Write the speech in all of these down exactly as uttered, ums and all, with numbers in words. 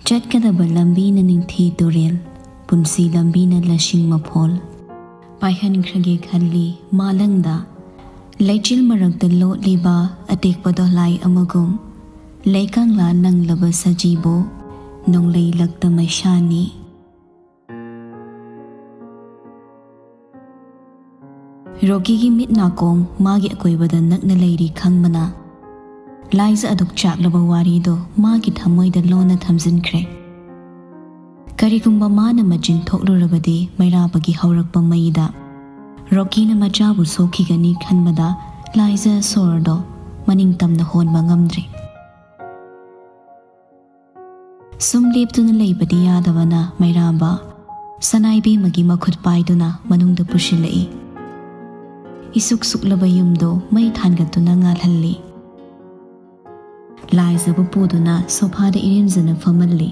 ꯆꯠꯀꯗꯕ ꯂꯝꯕꯤꯅ ꯅꯤꯡꯊꯤ ꯇꯨꯔꯦꯜ, ꯄꯨꯟꯁꯤ ꯂꯝꯕꯤꯅ ꯂꯁꯤꯡ ꯃꯐꯣꯜ꯫ ꯄꯥꯏꯍꯟꯈ꯭ꯔꯒꯦ ꯈꯜꯂꯤ ꯃꯥꯂꯪꯗ, ꯂꯩꯆꯤꯜ ꯃꯔꯛꯇ ꯂꯣꯠꯂꯤꯕ ꯑꯇꯦꯛꯄ ꯗꯣꯂꯥꯏ ꯑꯃꯒꯨꯝ꯫ ꯂꯩꯀꯪꯂꯥ ꯅꯪꯂꯕ ꯁꯖꯤꯕꯨ, ꯅꯣꯡꯂꯩ ꯂꯛꯇ ꯃꯩꯁꯥꯅꯤ꯫ ꯔꯣꯀꯤꯒꯤ ꯃꯤꯠ ꯅꯥꯀꯣꯡ ꯃꯥꯒꯤ ꯑꯀꯣꯏꯕꯗ ꯅꯛꯅ ꯂꯩꯔꯤ ꯈꯪꯕꯅ, ꯂꯥꯏꯖ ꯑꯗꯨꯛ ꯆꯥꯛꯂꯕ ꯋꯥꯔꯤꯗꯣ ꯃꯥꯒꯤ ꯊꯃꯣꯏꯗ ꯂꯣꯟꯅ ꯊꯝꯖꯤꯟꯈ꯭ꯔꯦ꯫ ꯀꯔꯤꯒꯨꯝꯕ ꯃꯥꯅ ꯃꯆꯤꯟ ꯊꯣꯛꯂꯨꯔꯕꯗꯤ ꯃꯩꯔꯥꯕꯒꯤ ꯍꯧꯔꯛꯄ ꯃꯩꯗ ꯔꯣꯀꯤꯅ ꯃꯆꯥꯕꯨ ꯁꯣꯛꯈꯤꯒꯅꯤ ꯈꯟꯕꯗ ꯂꯥꯏꯖ ꯁꯣꯔꯗꯣ ꯃꯅꯤꯡ ꯇꯝꯅ ꯍꯣꯟꯕ ꯉꯝꯗ꯭ꯔꯦ꯫ ꯁꯨꯝ ꯂꯦꯞꯇꯨꯅ ꯂꯩꯕꯗꯤ ꯌꯥꯗꯕꯅ ꯃꯩꯔꯥꯕ ꯁꯅꯥꯏꯕꯦꯝꯃꯒꯤ ꯃꯈꯨꯠ ꯄꯥꯏꯗꯨꯅ ꯃꯅꯨꯡꯗ ꯄꯨꯁꯤꯜꯂꯛꯏ꯫ ꯏꯁꯨꯛ ꯁꯨꯛꯂꯕ ꯌꯨꯝꯗꯣ ꯃꯩ ꯊꯥꯟꯒꯠꯇꯨꯅ ꯉꯥꯜꯍꯜꯂꯤ꯫ ꯂꯥꯏꯖꯕꯨ ꯄꯨꯗꯨꯅ ꯁꯣꯐꯥꯗ ꯏꯔꯦꯝꯖꯅ ꯐꯝꯍꯜꯂꯤ,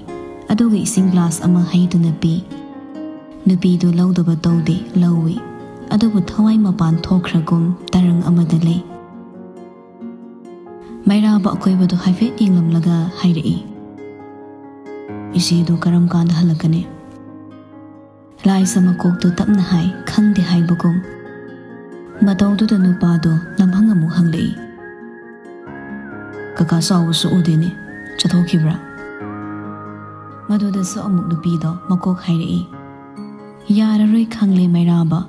ꯑꯗꯨꯒ ꯏꯁꯤꯡ ꯒ꯭ꯂꯥꯁ ꯑꯃ ꯍꯩꯗꯨꯅ ꯄꯤ꯫ ꯅꯨꯄꯤꯗꯨ ꯂꯧꯗꯕ ꯇꯧꯗꯦ, ꯂꯧꯏ, ꯑꯗꯨꯕꯨ ꯊꯋꯥꯏ ꯃꯄꯥꯟ ꯊꯣꯛꯈ꯭ꯔꯒꯨꯝ ꯇꯔꯪ ꯑꯃꯗ ꯂꯩ꯫ ꯃꯩꯔꯥꯕ ꯑꯀꯣꯏꯕꯗꯨ ꯍꯥꯏꯐꯦꯠ ꯌꯦꯡꯂꯝꯂꯒ ꯍꯥꯏꯔꯛꯏ, "ꯏꯆꯦꯗꯨ ꯀꯔꯝ ꯀꯥꯟꯗ ꯍꯜꯂꯛꯀꯅꯤ?" ꯂꯥꯏꯖ ꯃꯀꯣꯛꯇꯨ ꯇꯞꯅ ꯍꯥꯏ, ꯈꯪꯗꯦ ꯍꯥꯏꯕꯒꯨꯝ꯫ ꯃꯇꯧꯗꯨꯗ ꯅꯨꯄꯥꯗꯨ ꯅꯝꯍꯪ ꯑꯃꯨꯛ ꯍꯪꯂꯛꯏ, "ꯀꯀꯥ ꯆꯥꯎꯕꯁꯨ ꯎꯗꯦꯅꯦ, ꯆꯠꯊꯣꯛꯈꯤꯕ꯭ꯔꯥ?" ꯃꯗꯨꯗꯁꯨ ꯑꯃꯨꯛ ꯅꯨꯄꯤꯗꯣ ꯃꯀꯣꯛ ꯍꯥꯏꯔꯛꯏ, "ꯌꯥꯔꯔꯣꯏ ꯈꯪꯂꯦ ꯃꯩꯔꯥꯕ,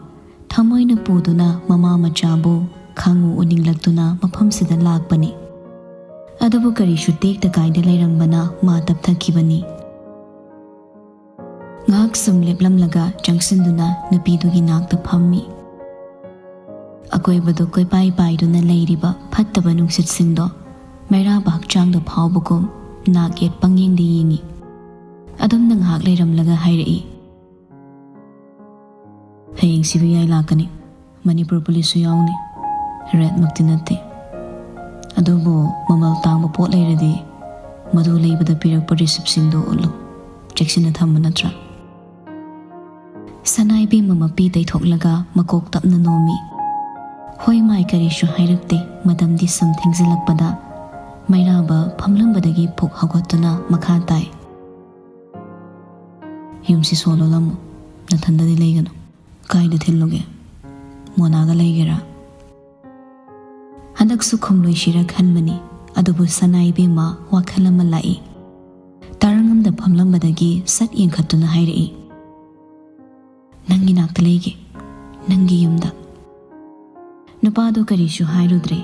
ꯊꯃꯣꯏꯅ ꯄꯨꯗꯨꯅ ꯃꯃꯥ ꯃꯆꯥꯕꯨ ꯈꯪꯎ ꯎꯅꯤꯡꯂꯛꯇꯨꯅ ꯃꯐꯝꯁꯤꯗ ꯂꯥꯛꯄꯅꯤ꯫ ꯑꯗꯨꯕꯨ ꯀꯔꯤꯁꯨ ꯇꯦꯛꯇ ꯀꯥꯏꯗ ꯂꯩꯔꯝꯕꯅ ꯃꯥ ꯇꯞꯊꯈꯤꯕꯅꯤ"꯫ ꯉꯥꯏꯍꯥꯛ ꯁꯨꯝ ꯂꯦꯞꯂꯝꯂꯒ ꯆꯪꯁꯤꯟꯗꯨꯅ ꯅꯨꯄꯤꯗꯨꯒꯤ ꯅꯥꯛꯇ ꯐꯝꯃꯤ꯫ ꯑꯀꯣꯏꯕꯗꯨ ꯀꯣꯏꯄꯥꯏ ꯄꯥꯏꯗꯨꯅ ꯂꯩꯔꯤꯕ ꯐꯠꯇꯕ ꯅꯨꯡꯁꯤꯠꯁꯤꯡꯗꯣ ꯃꯩꯔꯥꯕ ꯍꯛꯆꯥꯡꯗ ꯐꯥꯎꯕꯒꯨꯝ ꯅꯥꯛ ꯌꯦꯠ ꯄꯪꯌꯦꯡꯗ ꯌꯦꯡꯉꯤ꯫ ꯑꯗꯨꯝꯅ ꯉꯥꯏꯍꯥꯛ ꯂꯩꯔꯝꯂꯒ ꯍꯥꯏꯔꯛꯏ, "ꯍꯌꯦꯡ ꯁꯤ ꯕꯤ ꯑꯥꯏ ꯂꯥꯛꯀꯅꯤ꯫ ꯃꯅꯤꯄꯨꯔ ꯄꯨꯂꯤꯁꯁꯨ ꯌꯥꯎꯅꯤ꯫ ꯔꯦꯠꯃꯛꯇꯤ ꯅꯠꯇꯦ꯫ ꯑꯗꯨꯕꯨ ꯃꯃꯜ ꯇꯥꯡꯕ ꯄꯣꯠ ꯂꯩꯔꯗꯤ ꯃꯗꯨ ꯂꯩꯕꯗ ꯄꯤꯔꯛꯄ ꯔꯤꯁꯤꯞꯁꯤꯡꯗꯣ ꯎꯠꯂꯨ꯫ ꯆꯦꯛꯁꯤꯟꯅ ꯊꯝꯕ ꯅꯠꯇ꯭ꯔꯥ?" ꯁꯅꯥ ꯏꯕꯦꯝꯃ ꯃꯄꯤ ꯇꯩꯊꯣꯛꯂꯒ ꯃꯀꯣꯛ ꯇꯞꯅ ꯅꯣꯝꯃꯤ꯫ ꯍꯣꯏ ꯃꯥꯏ ꯀꯔꯤꯁꯨ ꯍꯥꯏꯔꯛꯇꯦ꯫ ꯃꯇꯝꯗꯤ ꯁꯨꯝ ꯊꯦꯡꯖꯤꯜꯂꯛꯄꯗ ꯃꯩꯔꯥꯕ ꯐꯝꯂꯝꯕꯗꯒꯤ ꯐꯨꯛ ꯍꯧꯒꯠꯇꯨꯅ ꯃꯈꯥ ꯇꯥꯏ, "ꯌꯨꯝꯁꯤ ꯁꯣ ꯂꯣꯜꯂꯝꯃꯨ꯫ ꯅꯊꯟꯗꯗꯤ ꯂꯩꯒꯅꯨ꯫ ꯀꯥꯏꯗ ꯊꯤꯜꯂꯨꯒꯦ? ꯃꯣꯅꯥꯒ ꯂꯩꯒꯦꯔꯥ?" ꯍꯟꯗꯛꯁꯨ ꯈꯨꯝꯂꯣꯏꯁꯤꯔ ꯈꯟꯕꯅꯤ, ꯑꯗꯨꯕꯨ ꯁꯅꯥ ꯏꯕꯦꯝꯃ ꯋꯥꯈꯜ ꯑꯃ ꯂꯥꯛꯏ꯫ ꯇꯔꯪ ꯑꯃꯗ ꯐꯝꯂꯝꯕꯗꯒꯤ ꯁꯠ ꯌꯦꯡꯈꯠꯇꯨꯅ ꯍꯥꯏꯔꯛꯏ, "ꯅꯪꯒꯤ ꯅꯥꯛꯇ ꯂꯩꯒꯦ, ꯅꯪꯒꯤ ꯌꯨꯝꯗ꯫" ꯅꯨꯄꯥꯗꯣ ꯀꯔꯤꯁꯨ ꯍꯥꯏꯔꯨꯗ꯭ꯔꯦ꯫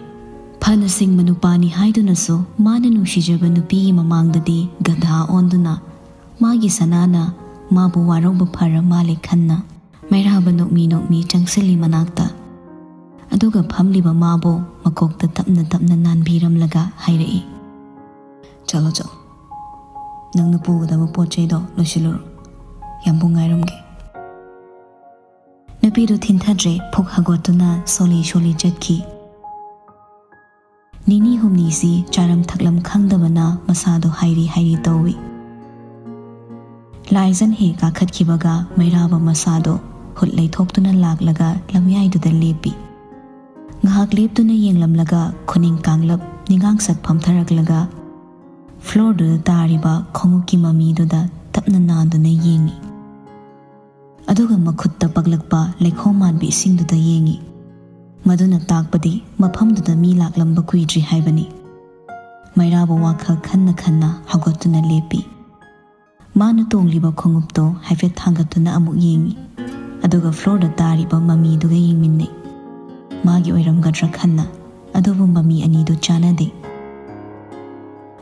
ꯐꯅ ꯁꯤꯡꯕ ꯅꯨꯄꯥꯅꯤ ꯍꯥꯏꯗꯨꯅꯁꯨ ꯃꯥꯅ ꯅꯨꯡꯁꯤꯖꯕ ꯅꯨꯄꯤꯒꯤ ꯃꯃꯥꯡꯗꯗꯤ ꯒꯙꯥ ꯑꯣꯟꯗꯨꯅ ꯃꯥꯒꯤ ꯁꯅꯥꯅ ꯃꯥꯕꯨ ꯋꯥꯔꯧꯕ ꯐꯔ ꯃꯥꯜꯂꯦ ꯈꯟꯅ ꯃꯩꯔꯥꯕ ꯅꯣꯛꯃꯤ ꯅꯣꯛꯃꯤ ꯆꯪꯁꯤꯜꯂꯤ ꯃꯅꯥꯛꯇ꯫ ꯑꯗꯨꯒ ꯐꯝꯂꯤꯕ ꯃꯥꯕꯨ ꯃꯀꯣꯛꯇ ꯇꯞꯅ ꯇꯞꯅ ꯅꯥꯟꯕꯤꯔꯝꯂꯒ ꯍꯥꯏꯔꯛꯏ, "ꯆꯠꯂꯣ, ꯆꯠꯂꯣ꯫ ꯅꯪꯅ ꯄꯨꯒꯗꯕ ꯄꯣꯠ ꯆꯩꯗꯣ ꯂꯣꯏꯁꯤꯜꯂꯨꯔꯣ꯫ ꯌꯥꯝꯕꯨꯡ ꯉꯥꯏꯔꯝꯒꯦ꯫" ꯅꯨꯄꯤꯗꯨ ꯊꯤꯟꯊꯗ꯭ꯔꯦ, ꯐꯨꯛ ꯍꯧꯒꯠꯇꯨꯅ ꯁꯣꯜꯂꯤ ꯁꯣꯜꯂꯤ ꯆꯠꯈꯤ꯫ ꯅꯤꯅꯤ ꯍꯨꯝꯅꯤꯁꯤ ꯆꯥꯔꯝ ꯊꯛꯂꯝ ꯈꯪꯗꯕꯅ ꯃꯁꯥꯗꯣ ꯍꯥꯏꯔꯤ ꯍꯥꯏꯔꯤ ꯇꯧꯏ꯫ ꯂꯥꯏꯖꯟ ꯍꯦꯛ ꯀꯥꯈꯠꯈꯤꯕꯒ ꯃꯩꯔꯥꯕ ꯃꯁꯥꯗꯣ ꯍꯨꯠ ꯂꯩꯊꯣꯛꯇꯨꯅ ꯂꯥꯛꯂꯒ ꯂꯝꯌꯥꯏꯗꯨꯗ ꯂꯦꯞꯄꯤ꯫ ꯉꯥꯏꯍꯥꯛ ꯂꯦꯞꯇꯨꯅ ꯌꯦꯡꯂꯝꯂꯒ ꯈꯨꯅꯤꯡ ꯀꯥꯡꯂꯞ ꯅꯤꯡꯉꯥꯡꯁꯛ ꯐꯝꯊꯔꯛꯂꯒ ꯐ꯭ꯂꯣꯔꯗꯨꯗ ꯇꯥꯔꯤꯕ ꯈꯣꯡꯎꯞꯀꯤ ꯃꯃꯤꯗꯨꯗ ꯇꯞꯅ ꯅꯥꯟꯗꯨꯅ ꯌꯦꯡꯉꯤ꯫ ꯑꯗꯨꯒ ꯃꯈꯨꯠꯇ ꯄꯛꯂꯛꯄ ꯂꯩꯈꯣꯝ ꯃꯥꯟꯕꯤ ꯏꯁꯤꯡꯗꯨꯗ ꯌꯦꯡꯉꯤ꯫ ꯃꯗꯨꯅ ꯇꯥꯛꯄꯗꯤ ꯃꯐꯝꯗꯨꯗ ꯃꯤ ꯂꯥꯛꯂꯝꯕ ꯀꯨꯏꯗ꯭ꯔꯤ ꯍꯥꯏꯕꯅꯤ꯫ ꯃꯩꯔꯥꯕ ꯋꯥꯈꯜ ꯈꯟꯅ ꯈꯟꯅ ꯍꯧꯒꯠꯇꯨꯅ ꯂꯦꯞꯄꯤ꯫ ꯃꯥꯅ ꯇꯣꯡꯂꯤꯕ ꯈꯣꯡꯎꯞꯇꯣ ꯍꯥꯏꯐꯦꯠ ꯊꯥꯡꯒꯠꯇꯨꯅ ꯑꯃꯨꯛ ꯌꯦꯡꯉꯤ, ꯑꯗꯨꯒ ꯐ꯭ꯂꯣꯔꯗ ꯇꯥꯔꯤꯕ ꯃꯃꯤꯗꯨꯒ ꯌꯦꯡꯃꯤꯟꯅꯩ꯫ ꯃꯥꯒꯤ ꯑꯣꯏꯔꯝꯒꯗ꯭ꯔꯥ ꯈꯟꯅ, ꯑꯗꯨꯕꯨ ꯃꯃꯤ ꯑꯅꯤꯗꯨ ꯆꯥꯟꯅꯗꯦ꯫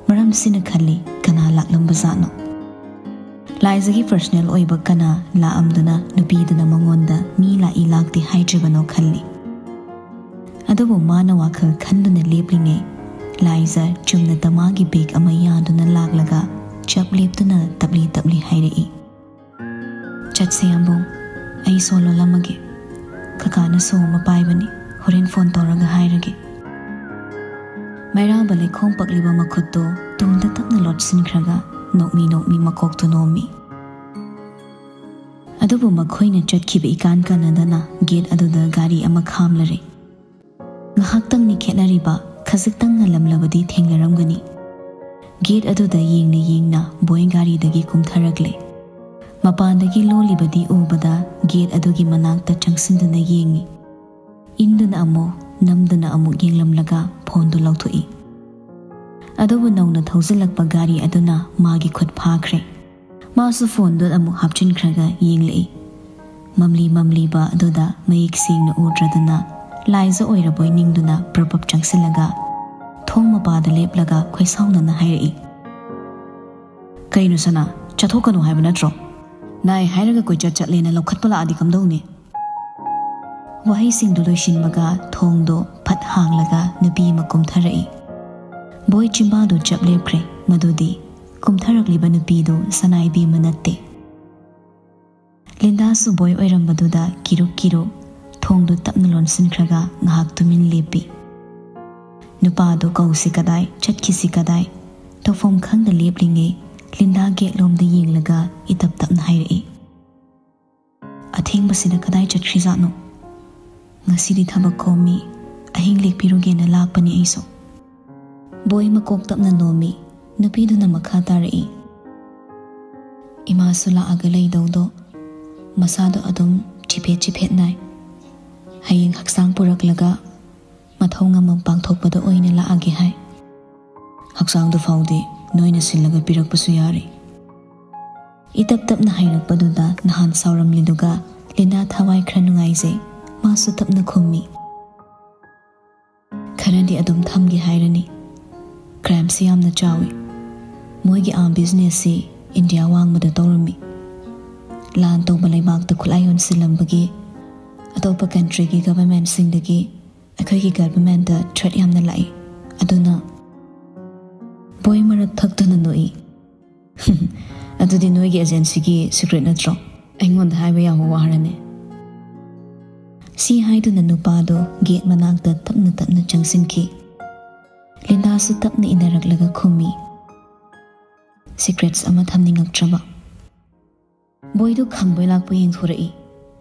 ꯃꯔꯝꯁꯤꯅ ꯈꯜꯂꯤ, ꯀꯅꯥ ꯂꯥꯛꯂꯝꯕꯖꯥꯠꯅꯣ? ꯂꯥꯏꯖꯒꯤ ꯄꯔꯁꯅꯦꯜ ꯑꯣꯏꯕ ꯀꯅꯥ ꯂꯥꯛꯑꯝꯗꯨꯅ ꯅꯨꯄꯤꯗꯨꯅ ꯃꯉꯣꯟꯗ ꯃꯤ ꯂꯥꯛꯏ ꯂꯥꯛꯇꯦ ꯍꯥꯏꯗ꯭ꯔꯤꯕꯅꯣ ꯈꯜꯂꯤ꯫ ꯑꯗꯨꯕꯨ ꯃꯥꯅ ꯋꯥꯈꯜ ꯈꯟꯗꯨꯅ ꯂꯦꯞꯂꯤꯉꯩ ꯂꯥꯏꯖ ꯆꯨꯝꯅ ꯇꯃꯥꯒꯤ ꯕꯦꯒ ꯑꯃ ꯌꯥꯟꯗꯨꯅ ꯂꯥꯛꯂꯒ ꯆꯞ ꯂꯦꯞꯇꯨꯅ ꯇꯞꯂꯤ ꯇꯞꯂꯤ ꯍꯥꯏꯔꯛꯏ, "ꯆꯠꯁꯦ ꯌꯥꯝꯕꯨꯡ, ꯑꯩ ꯁꯣ ꯂꯣꯜꯂꯝꯃꯒꯦ꯫ ꯀꯀꯥꯅ ꯁꯣ ꯑꯃ ꯄꯥꯏꯕꯅꯤ, ꯍꯣꯔꯦꯟ ꯐꯣꯟ ꯇꯧꯔꯒ ꯍꯥꯏꯔꯒꯦ"꯫ ꯃꯩꯔꯥꯕ ꯂꯩꯈꯣꯝ ꯄꯛꯂꯤꯕ ꯃꯈꯨꯠꯇꯣ ꯇꯨꯡꯗ ꯇꯞꯅ ꯂꯣꯠꯁꯤꯟꯈ꯭ꯔꯒ ꯅꯣꯛꯃꯤ ꯅꯣꯛꯃꯤ ꯃꯀꯣꯛꯇꯨ ꯅꯣꯝꯃꯤ꯫ ꯑꯗꯨꯕꯨ ꯃꯈꯣꯏꯅ ꯆꯠꯈꯤꯕ ꯏꯀꯥꯟ ꯀꯥꯟꯅꯗꯅ ꯒꯦꯠ ꯑꯗꯨꯗ ꯒꯥꯔꯤ ꯑꯃ ꯈꯥꯝꯂꯔꯦ꯫ ꯉꯥꯏꯍꯥꯛꯇꯪꯅꯤ ꯈꯦꯠꯅꯔꯤꯕ, ꯈꯖꯤꯛꯇꯪ ꯉꯜꯂꯝꯂꯕꯗꯤ ꯊꯦꯡꯅꯔꯝꯒꯅꯤ꯫ ꯒꯦꯠ ꯑꯗꯨꯗ ꯌꯦꯡꯅ ꯌꯦꯡꯅ ꯕꯣꯏ ꯒꯥꯔꯤꯗꯒꯤ ꯀꯨꯝꯊꯔꯛꯂꯦ꯫ ꯃꯄꯥꯟꯗꯒꯤ ꯂꯣꯜꯂꯤꯕꯗꯤ ꯎꯕꯗ ꯒꯦꯠ ꯑꯗꯨꯒꯤ ꯃꯅꯥꯛꯇ ꯆꯪꯁꯤꯟꯗꯨꯅ ꯌꯦꯡꯉꯤ꯫ ꯏꯟꯗꯨꯅ ꯑꯃꯨꯛ, ꯅꯝꯗꯨꯅ ꯑꯃꯨꯛ ꯌꯦꯡꯂꯝꯂꯒ ꯐꯣꯟꯗꯨ ꯂꯧꯊꯣꯛꯏ꯫ ꯑꯗꯨꯕꯨ ꯅꯧꯅ ꯊꯧꯖꯤꯜꯂꯛꯄ ꯒꯥꯔꯤ ꯑꯗꯨꯅ ꯃꯥꯒꯤ ꯈꯨꯠ ꯐꯥꯈ꯭ꯔꯦ꯫ ꯃꯥꯁꯨ ꯐꯣꯟꯗꯨ ꯑꯃꯨꯛ ꯍꯥꯞꯆꯤꯟꯈ꯭ꯔꯒ ꯌꯦꯡꯂꯛꯏ꯫ ꯃꯝꯂꯤ ꯃꯝꯂꯤꯕ ꯑꯗꯨꯗ ꯃꯌꯦꯛ ꯁꯦꯡꯅ ꯎꯗ꯭ꯔꯗꯨꯅ ꯂꯥꯏꯖ ꯑꯣꯏꯔꯕꯣꯏ ꯅꯤꯡꯗꯨꯅ ꯄ꯭ꯔꯞ ꯄ꯭ꯔꯞ ꯆꯪꯁꯤꯜꯂꯒ ꯊꯣꯡ ꯃꯄꯥꯗ ꯂꯦꯞꯂꯒ ꯈꯣꯏꯁꯥꯎꯅꯅ ꯍꯥꯏꯔꯛꯏ, "ꯀꯩꯅꯣ ꯁꯅꯥ, ꯆꯠꯊꯣꯛꯀꯅꯨ ꯍꯥꯏꯕ ꯅꯠꯇ꯭ꯔꯣ? ꯅꯥꯏ ꯍꯥꯏꯔꯒ ꯀꯣꯏꯆꯠ ꯆꯠꯂꯦꯅ ꯂꯧꯈꯠꯄ ꯂꯥꯛꯑꯗꯤ ꯀꯝꯗꯧꯅꯤ?" ꯋꯥꯍꯩꯁꯤꯡꯗꯨ ꯂꯣꯏꯁꯤꯟꯕꯒ ꯊꯣꯡꯗꯣ ꯐꯠ ꯍꯥꯡꯂꯒ ꯅꯨꯄꯤ ꯑꯃ ꯀꯨꯝꯊꯔꯛꯏ꯫ ꯕꯣꯏ ꯆꯤꯝꯕꯥꯜꯗꯨ ꯆꯞ ꯂꯦꯞꯈ꯭ꯔꯦ꯫ ꯃꯗꯨꯗꯤ ꯀꯨꯝꯊꯔꯛꯂꯤꯕ ꯅꯨꯄꯤꯗꯨ ꯁꯅꯥꯏꯕꯦꯝꯃ ꯅꯠꯇꯦ꯫ ꯂꯤꯟꯗꯥꯁꯨ ꯕꯣꯏ ꯑꯣꯏꯔꯝꯕꯗꯨꯗ ꯀꯤꯔꯨꯛ ꯀꯤꯔꯨꯛ ꯊꯣꯡꯗꯨ ꯇꯞꯅ ꯂꯣꯟꯁꯤꯟꯈ꯭ꯔꯒ ꯉꯥꯏꯍꯥꯛ ꯇꯨꯃꯤꯟ ꯂꯦꯞꯄꯤ꯫ ꯅꯨꯄꯥꯗꯨ ꯀꯧꯁꯤ ꯀꯗꯥꯏ, ꯆꯠꯈꯤꯁꯤ ꯀꯗꯥꯏ, ꯇꯧꯐꯝ ꯈꯪꯗ ꯂꯦꯞꯂꯤꯉꯩ ꯂꯤꯟꯗꯥ ꯒꯦꯠꯂꯣꯝꯗ ꯌꯦꯡꯂꯒ ꯏꯇꯞ ꯇꯞꯅ ꯍꯥꯏꯔꯛꯏ, "ꯑꯊꯦꯡꯕꯁꯤꯗ ꯀꯗꯥꯏ ꯆꯠꯈ꯭ꯔꯤꯖꯥꯠꯅꯣ? ꯉꯁꯤꯗꯤ ꯊꯕꯛ ꯀꯣꯝꯃꯤ, ꯑꯍꯤꯡ ꯂꯦꯛꯄꯤꯔꯨꯒꯦꯅ ꯂꯥꯛꯄꯅꯤ ꯑꯩꯁꯨ"꯫ ꯕꯣꯏ ꯃꯀꯣꯛ ꯇꯞꯅ ꯅꯣꯝꯃꯤ꯫ ꯅꯨꯄꯤꯗꯨꯅ ꯃꯈꯥ ꯇꯥꯔꯛꯏ, "ꯏꯃꯥꯁꯨ ꯂꯥꯛꯑꯒ ꯂꯩꯗꯧꯗꯣ ꯃꯁꯥꯗꯣ ꯑꯗꯨꯝ ꯆꯤꯐꯦꯠ ꯆꯤꯐꯦꯠ ꯅꯥꯏ꯫ ꯍꯌꯦꯡ ꯍꯛꯆꯥꯡ ꯄꯨꯔꯛꯂꯒ ꯃꯊꯧ ꯉꯝꯃꯪ ꯄꯥꯡꯊꯣꯛꯄꯗ ꯑꯣꯏꯅ ꯂꯥꯛꯑꯒꯦ ꯍꯥꯏ꯫ ꯍꯛꯆꯥꯡꯗꯨ ꯐꯥꯎꯗꯤ ꯅꯣꯏꯅ ꯁꯤꯜꯂꯒ ꯄꯤꯔꯛꯄꯁꯨ ꯌꯥꯔꯤ"꯫ ꯏꯇꯞ ꯇꯞꯅ ꯍꯥꯏꯔꯛꯄꯗꯨꯗ ꯅꯍꯥꯟ ꯁꯥꯎꯔꯝꯂꯤꯗꯨꯒ ꯂꯤꯟꯗꯥ ꯊꯋꯥꯏ ꯈꯔ ꯅꯨꯡꯉꯥꯏꯖꯩ꯫ ꯃꯥꯁꯨ ꯇꯞꯅ ꯈꯨꯝꯃꯤ, "ꯈꯔꯗꯤ ꯑꯗꯨꯝ ꯊꯝꯒꯦ ꯍꯥꯏꯔꯅꯤ꯫ ꯀ꯭ꯔꯥꯏꯝꯁꯤ ꯌꯥꯝꯅ ꯆꯥꯎꯏ꯫ ꯃꯣꯏꯒꯤ ꯑꯥ ꯕꯤꯖꯤꯅꯦꯁꯁꯤ ꯏꯟꯗꯤꯌꯥ ꯋꯥꯡꯃꯗ ꯇꯧꯔꯝꯃꯤ꯫ ꯂꯥꯟ ꯇꯧꯕ ꯂꯩꯕꯥꯛꯇ ꯈꯨꯠꯂꯥꯏ ꯌꯣꯟꯁꯤꯜꯂꯝꯕꯒꯤ ꯑꯇꯣꯞꯄ countryꯒꯤ governmentꯁꯤꯡꯗꯒꯤ ꯑꯩꯈꯣꯏꯒꯤ governmentꯇ threat ꯌꯥꯝꯅ ꯂꯥꯛꯏ꯫ ꯑꯗꯨꯅ ꯕꯣꯏ ꯃꯔꯛ ꯊꯛꯇꯨꯅ ꯅꯣꯛꯏ꯫ "ꯑꯗꯨꯗꯤ ꯅꯣꯏꯒꯤ agencyꯒꯤ secret ꯅꯠꯇ꯭ꯔꯣ? ꯑꯩꯉꯣꯟꯗ ꯍꯥꯏꯕ ꯌꯥꯕ ꯋꯥꯔꯅꯦ?" ꯁꯤ ꯍꯥꯏꯗꯨꯅ ꯅꯨꯄꯥꯗꯣ gate ꯃꯅꯥꯛꯇ ꯇꯞꯅ ꯇꯞꯅ ꯆꯪꯁꯤꯟꯈꯤ꯫ ꯂꯤꯟꯗꯥꯁꯨ ꯇꯞꯅ ꯏꯟꯅꯔꯛꯂꯒ ꯈꯨꯝꯃꯤ, "Secrets ꯑꯃ ꯊꯝꯅꯤꯡꯉꯛꯇ꯭ꯔꯕ?" ꯕꯣꯏꯗꯨ ꯈꯪꯕꯣꯏ ꯂꯥꯛꯄꯣꯏ ꯌꯦꯡꯊꯣꯔꯛꯏ꯫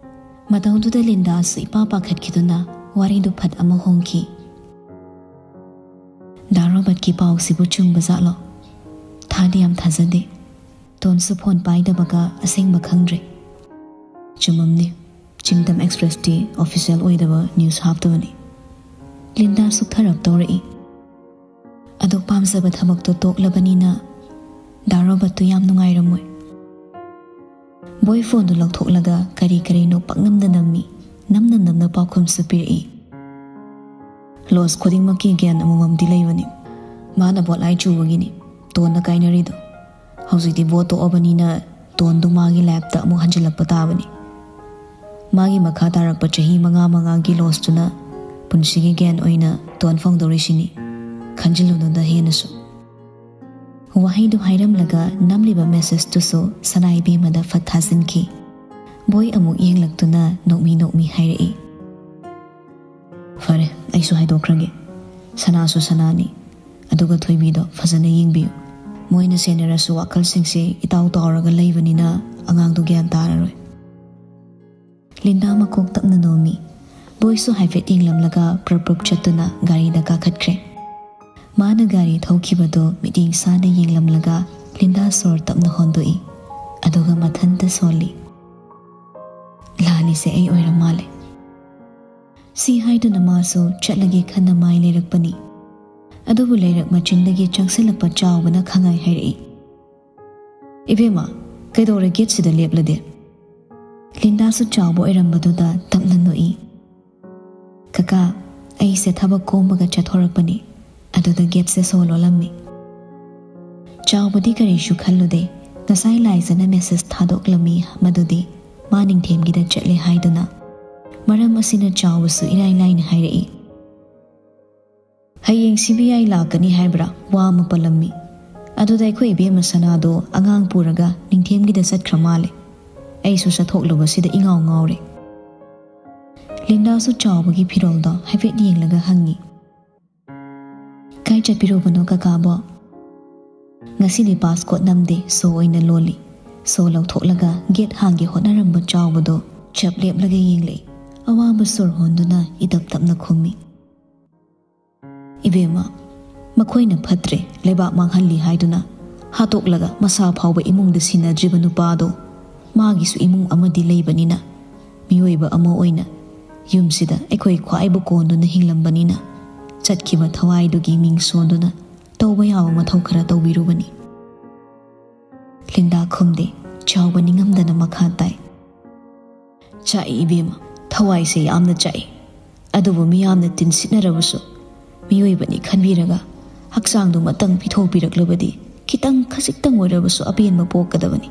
ꯃꯇꯧꯗꯨꯗ ꯂꯤꯟꯗꯥꯁꯨ ꯏꯄꯥ ꯄꯥꯈꯠꯈꯤꯗꯨꯅ ꯋꯥꯔꯤꯗꯨ ꯐꯠ ꯑꯃ ꯍꯣꯡꯈꯤ꯫ "ꯗꯥ ꯔꯣꯕꯔꯠꯀꯤ ꯄꯥꯎꯁꯤꯕꯨ ꯆꯨꯝꯕ ꯖꯥꯠꯂꯣ? ꯊꯥꯗꯤ ꯌꯥꯝ ꯊꯥꯖꯗꯦ꯫ ꯇꯣꯟꯁꯨ phone ꯄꯥꯏꯗꯕꯒ ꯑꯁꯦꯡꯕ ꯈꯪꯗ꯭ꯔꯦ꯫" "ꯆꯨꯝꯃꯝꯅꯤ꯫ ꯆꯤꯡꯗꯝ Expressꯇꯤ official ꯑꯣꯏꯗꯕ news ꯍꯥꯞꯇꯕꯅꯤ꯫" ꯂꯤꯟꯗꯥ ꯁꯨꯛꯊꯔꯞ ꯇꯧꯔꯛꯏ꯫ "ꯑꯗꯨ ꯄꯥꯝꯖꯕ ꯊꯕꯛꯇꯣ ꯇꯣꯛꯂꯕꯅꯤꯅ ꯗꯥ ꯔꯣꯕꯔꯠꯇꯨ ꯌꯥꯝ ꯅꯨꯡꯉꯥꯏꯔꯝꯃꯣꯏ꯫" ꯕꯣꯏ phoneꯗꯨ ꯂꯧꯊꯣꯛꯂꯒ ꯀꯔꯤ ꯀꯔꯤꯅꯣ ꯄꯛꯅꯝꯗ ꯅꯝꯃꯤ꯫ ꯅꯝꯅ ꯅꯝꯅ ꯄꯥꯎꯈꯨꯝꯁꯨ ꯄꯤꯔꯛꯏ꯫ "Loss ꯈꯨꯗꯤꯡꯃꯛꯀꯤ gain ꯑꯃꯃꯝꯗꯤ ꯂꯩꯕꯅꯤ꯫ ꯃꯥꯅ ꯕꯣꯠꯂꯥꯏ ꯆꯨꯕꯒꯤꯅꯤ ꯇꯣꯟꯅ ꯀꯥꯏꯅꯔꯤꯗꯣ꯫ ꯍꯧꯖꯤꯛꯇꯤ ꯕꯣꯠ ꯇꯣꯛꯑꯕꯅꯤꯅ ꯇꯣꯟꯗꯨ ꯃꯥꯒꯤ lifeꯇ ꯑꯃꯨꯛ ꯍꯟꯖꯤꯜꯂꯛꯄ ꯇꯥꯕꯅꯤ꯫ ꯃꯥꯒꯤ ꯃꯈꯥ ꯇꯥꯔꯛꯄ ꯆꯍꯤ ꯃꯉꯥ ꯃꯉꯥꯒꯤ lossꯇꯨꯅ ꯄꯨꯟꯁꯤꯒꯤ gain ꯑꯣꯏꯅ ꯇꯣꯟ ꯐꯪꯗꯧꯔꯤꯁꯤꯅꯤ꯫ ꯈꯟꯖꯤꯜꯂꯨꯅꯨꯗ ꯍꯦꯟꯅꯁꯨ꯫" ꯋꯥꯍꯩꯗꯨ ꯍꯥꯏꯔꯝꯂꯒ ꯅꯝꯂꯤꯕ messageꯇꯨꯁꯨ ꯁꯅꯥ ꯏꯕꯦꯝꯃꯗ ꯐꯠ ꯊꯥꯖꯤꯟꯈꯤ꯫ ꯕꯣꯏ ꯑꯃꯨꯛ ꯌꯦꯡꯂꯛꯇꯨꯅ ꯅꯣꯛꯃꯤ ꯅꯣꯛꯃꯤ ꯍꯥꯏꯔꯛꯏ, "ꯐꯔꯦ, ꯑꯩꯁꯨ ꯍꯥꯏꯗꯣꯛꯈ꯭ꯔꯒꯦ꯫ ꯁꯅꯥꯁꯨ ꯁꯅꯥꯅꯤ꯫ ꯑꯗꯨꯒ ꯊꯣꯏꯕꯤꯗꯣ ꯐꯖꯅ ꯌꯦꯡꯕꯤꯌꯨ꯫ ꯃꯣꯏꯅ ꯁꯦꯟꯅꯔꯁꯨ ꯋꯥꯈꯜꯁꯤꯡꯁꯦ ꯏꯇꯥꯎ ꯇꯥꯎꯔꯒ ꯂꯩꯕꯅꯤꯅ ꯑꯉꯥꯡꯗꯣ ꯒ꯭ꯌꯥꯟ ꯇꯥꯔꯔꯣꯏ꯫" ꯂꯤꯟꯗꯥ ꯃꯀꯣꯛ ꯇꯞꯅ ꯅꯣꯝꯃꯤ꯫ ꯕꯣꯏꯁꯨ ꯍꯥꯏꯐꯦꯠ ꯌꯦꯡꯂꯝꯂꯒ ꯄ꯭ꯔꯞ ꯄ꯭ꯔꯞ ꯆꯠꯇꯨꯅ ꯒꯥꯔꯤꯗ ꯀꯥꯈꯠꯈ꯭ꯔꯦ꯫ ꯃꯥꯅ ꯒꯥꯔꯤ ꯊꯧꯈꯤꯕꯗꯨ ꯃꯤꯠꯌꯦꯡ ꯁꯥꯅ ꯌꯦꯡꯂꯝꯂꯒ ꯂꯤꯟꯗꯥ ꯁꯣꯔ ꯇꯞꯅ ꯍꯣꯟꯗꯣꯛꯏ꯫ ꯑꯗꯨꯒ ꯃꯊꯟꯇ ꯁꯣꯜꯂꯤ꯫ "ꯂꯥꯜꯂꯤꯁꯦ ꯑꯩ ꯑꯣꯏꯔ ꯃꯥꯜꯂꯦ꯫" ꯁꯤ ꯍꯥꯏꯗꯨꯅ ꯃꯥꯁꯨ ꯆꯠꯂꯒꯦ ꯈꯟꯅ ꯃꯥꯏ ꯂꯩꯔꯛꯄꯅꯤ꯫ ꯑꯗꯨꯕꯨ ꯂꯩꯔꯛ ꯃꯆꯤꯟꯗꯒꯤ ꯆꯪꯁꯤꯜꯂꯛꯄ ꯆꯥꯎꯕꯅ ꯈꯪꯉꯥꯏ ꯍꯥꯏꯔꯛꯏ, "ꯏꯕꯦꯝꯃ, ꯀꯩꯗꯧꯔꯦ gateꯁꯤꯗ ꯂꯦꯞꯂꯗꯤ?" ꯂꯤꯟꯗꯥꯁꯨ ꯆꯥꯎꯕ ꯑꯣꯏꯔꯝꯕꯗꯨꯗ ꯇꯞꯅ ꯅꯣꯛꯏ꯫ "ꯀꯀꯥ, ꯑꯩꯁꯦ ꯊꯕꯛ ꯀꯣꯝꯕꯒ ꯆꯠꯊꯣꯔꯛꯄꯅꯤ, ꯑꯗꯨꯗ gateꯁꯦ ꯁꯣ ꯂꯣꯜꯂꯝꯃꯤ꯫" ꯆꯥꯎꯕꯗꯤ ꯀꯔꯤꯁꯨ ꯈꯜꯂꯨꯗꯦ, ꯉꯁꯥꯏ ꯂꯥꯏꯖꯅ ꯃꯦꯁꯦꯖ ꯊꯥꯗꯣꯛꯂꯝꯃꯤ, ꯃꯗꯨꯗꯤ ꯃꯥ ꯅꯤꯡꯊꯦꯝꯒꯤꯗ ꯆꯠꯂꯦ ꯍꯥꯏꯗꯨꯅ꯫ ꯃꯔꯝ ꯑꯁꯤꯅ ꯆꯥꯎꯕꯁꯨ ꯏꯔꯥꯏ ꯂꯥꯏꯅ ꯍꯥꯏꯔꯛꯏ, "ꯍꯌꯦꯡ ꯁꯤ ꯕꯤ ꯑꯥꯏ ꯂꯥꯛꯀꯅꯤ ꯍꯥꯏꯕ꯭ꯔꯥ? ꯋꯥ ꯑꯃ ꯄꯜꯂꯝꯃꯤ꯫ ꯑꯗꯨꯗ ꯑꯩꯈꯣꯏ ꯏꯕꯦꯝꯃ ꯁꯅꯥꯗꯣ ꯑꯉꯥꯡ ꯄꯨꯔꯒ ꯅꯤꯡꯊꯦꯝꯒꯤꯗ ꯆꯠꯈ꯭ꯔ ꯃꯥꯜꯂꯦ꯫ ꯑꯩꯁꯨ ꯆꯠꯊꯣꯛꯂꯨꯕꯁꯤꯗ ꯏꯉꯥꯎ ꯉꯥꯎꯔꯦ꯫" ꯂꯤꯟꯗꯥꯁꯨ ꯆꯥꯎꯕꯒꯤ ꯐꯤꯔꯣꯜꯗꯣ ꯍꯥꯏꯐꯦꯠ ꯌꯦꯡꯂꯒ ꯍꯪꯉꯤ, "ꯀꯥꯏ ꯆꯠꯄꯤꯔꯨꯕꯅꯣ ꯀꯀꯥꯕꯣ?" "ꯉꯁꯤꯗꯤ ꯄꯥꯁꯀꯣꯠ ꯅꯝꯗꯦ, ꯁꯣ ꯑꯣꯏꯅ ꯂꯣꯜꯂꯤ꯫" ꯁꯣ ꯂꯧꯊꯣꯛꯂꯒ ꯒꯦꯠ ꯍꯥꯡꯒꯦ ꯍꯣꯠꯅꯔꯝꯕ ꯆꯥꯎꯕꯗꯣ ꯆꯞ ꯂꯦꯞꯂꯒ ꯌꯦꯡꯂꯛꯏ꯫ ꯑꯋꯥꯕ ꯁꯣꯔ ꯍꯣꯟꯗꯨꯅ ꯏꯇꯞ ꯇꯞꯅ ꯈꯨꯝꯃꯤ, "ꯏꯕꯦꯝꯃ, ꯃꯈꯣꯏꯅ ꯐꯠꯇ꯭ꯔꯦ, ꯂꯩꯕꯥꯛ ꯃꯥꯡꯍꯜꯂꯤ ꯍꯥꯏꯗꯨꯅ ꯍꯥꯠꯇꯣꯛꯂꯒ ꯃꯁꯥ ꯐꯥꯎꯕ ꯏꯃꯨꯡꯗ ꯁꯤꯟꯅꯗ꯭ꯔꯤꯕ ꯅꯨꯄꯥꯗꯣ, ꯃꯥꯒꯤꯁꯨ ꯏꯃꯨꯡ ꯑꯃꯗꯤ ꯂꯩꯕꯅꯤꯅ, ꯃꯤꯑꯣꯏꯕ ꯑꯃ ꯑꯣꯏꯅ ꯌꯨꯝꯁꯤꯗ ꯑꯩꯈꯣꯏ ꯈ꯭ꯋꯥꯏꯕꯨ ꯀꯣꯟꯗꯨꯅ ꯍꯤꯡꯂꯝꯕꯅꯤꯅ, ꯆꯠꯈꯤꯕ ꯊꯋꯥꯏꯗꯨꯒꯤ ꯃꯤꯡ ꯁꯣꯟꯗꯨꯅ ꯇꯧꯕ ꯌꯥꯕ ꯃꯊꯧ ꯈꯔ ꯇꯧꯕꯤꯔꯨꯕꯅꯤ꯫" ꯂꯤꯟꯗꯥ ꯈꯨꯝꯗꯦ꯫ ꯆꯥꯎꯕ ꯅꯤꯡꯉꯝꯗꯅ ꯃꯈꯥ ꯇꯥꯏ, "ꯆꯥꯛꯏ ꯏꯕꯦꯝꯃ, ꯊꯋꯥꯏꯁꯦ ꯌꯥꯝꯅ ꯆꯥꯛꯏ꯫ ꯑꯗꯨꯕꯨ ꯃꯤꯌꯥꯝꯅ ꯇꯤꯟꯁꯤꯠꯅꯔꯕꯁꯨ ꯃꯤꯑꯣꯏꯕꯅꯤ ꯈꯟꯕꯤꯔꯒ ꯍꯛꯆꯥꯡꯗꯨꯃꯇꯪ ꯄꯤꯊꯣꯛꯄꯤꯔꯛꯂꯕꯗꯤ ꯈꯤꯇꯪ ꯈꯖꯤꯛꯇꯪ ꯑꯣꯏꯔꯕꯁꯨ ꯑꯄꯦꯟꯕ ꯄꯣꯛꯀꯗꯕꯅꯤ꯫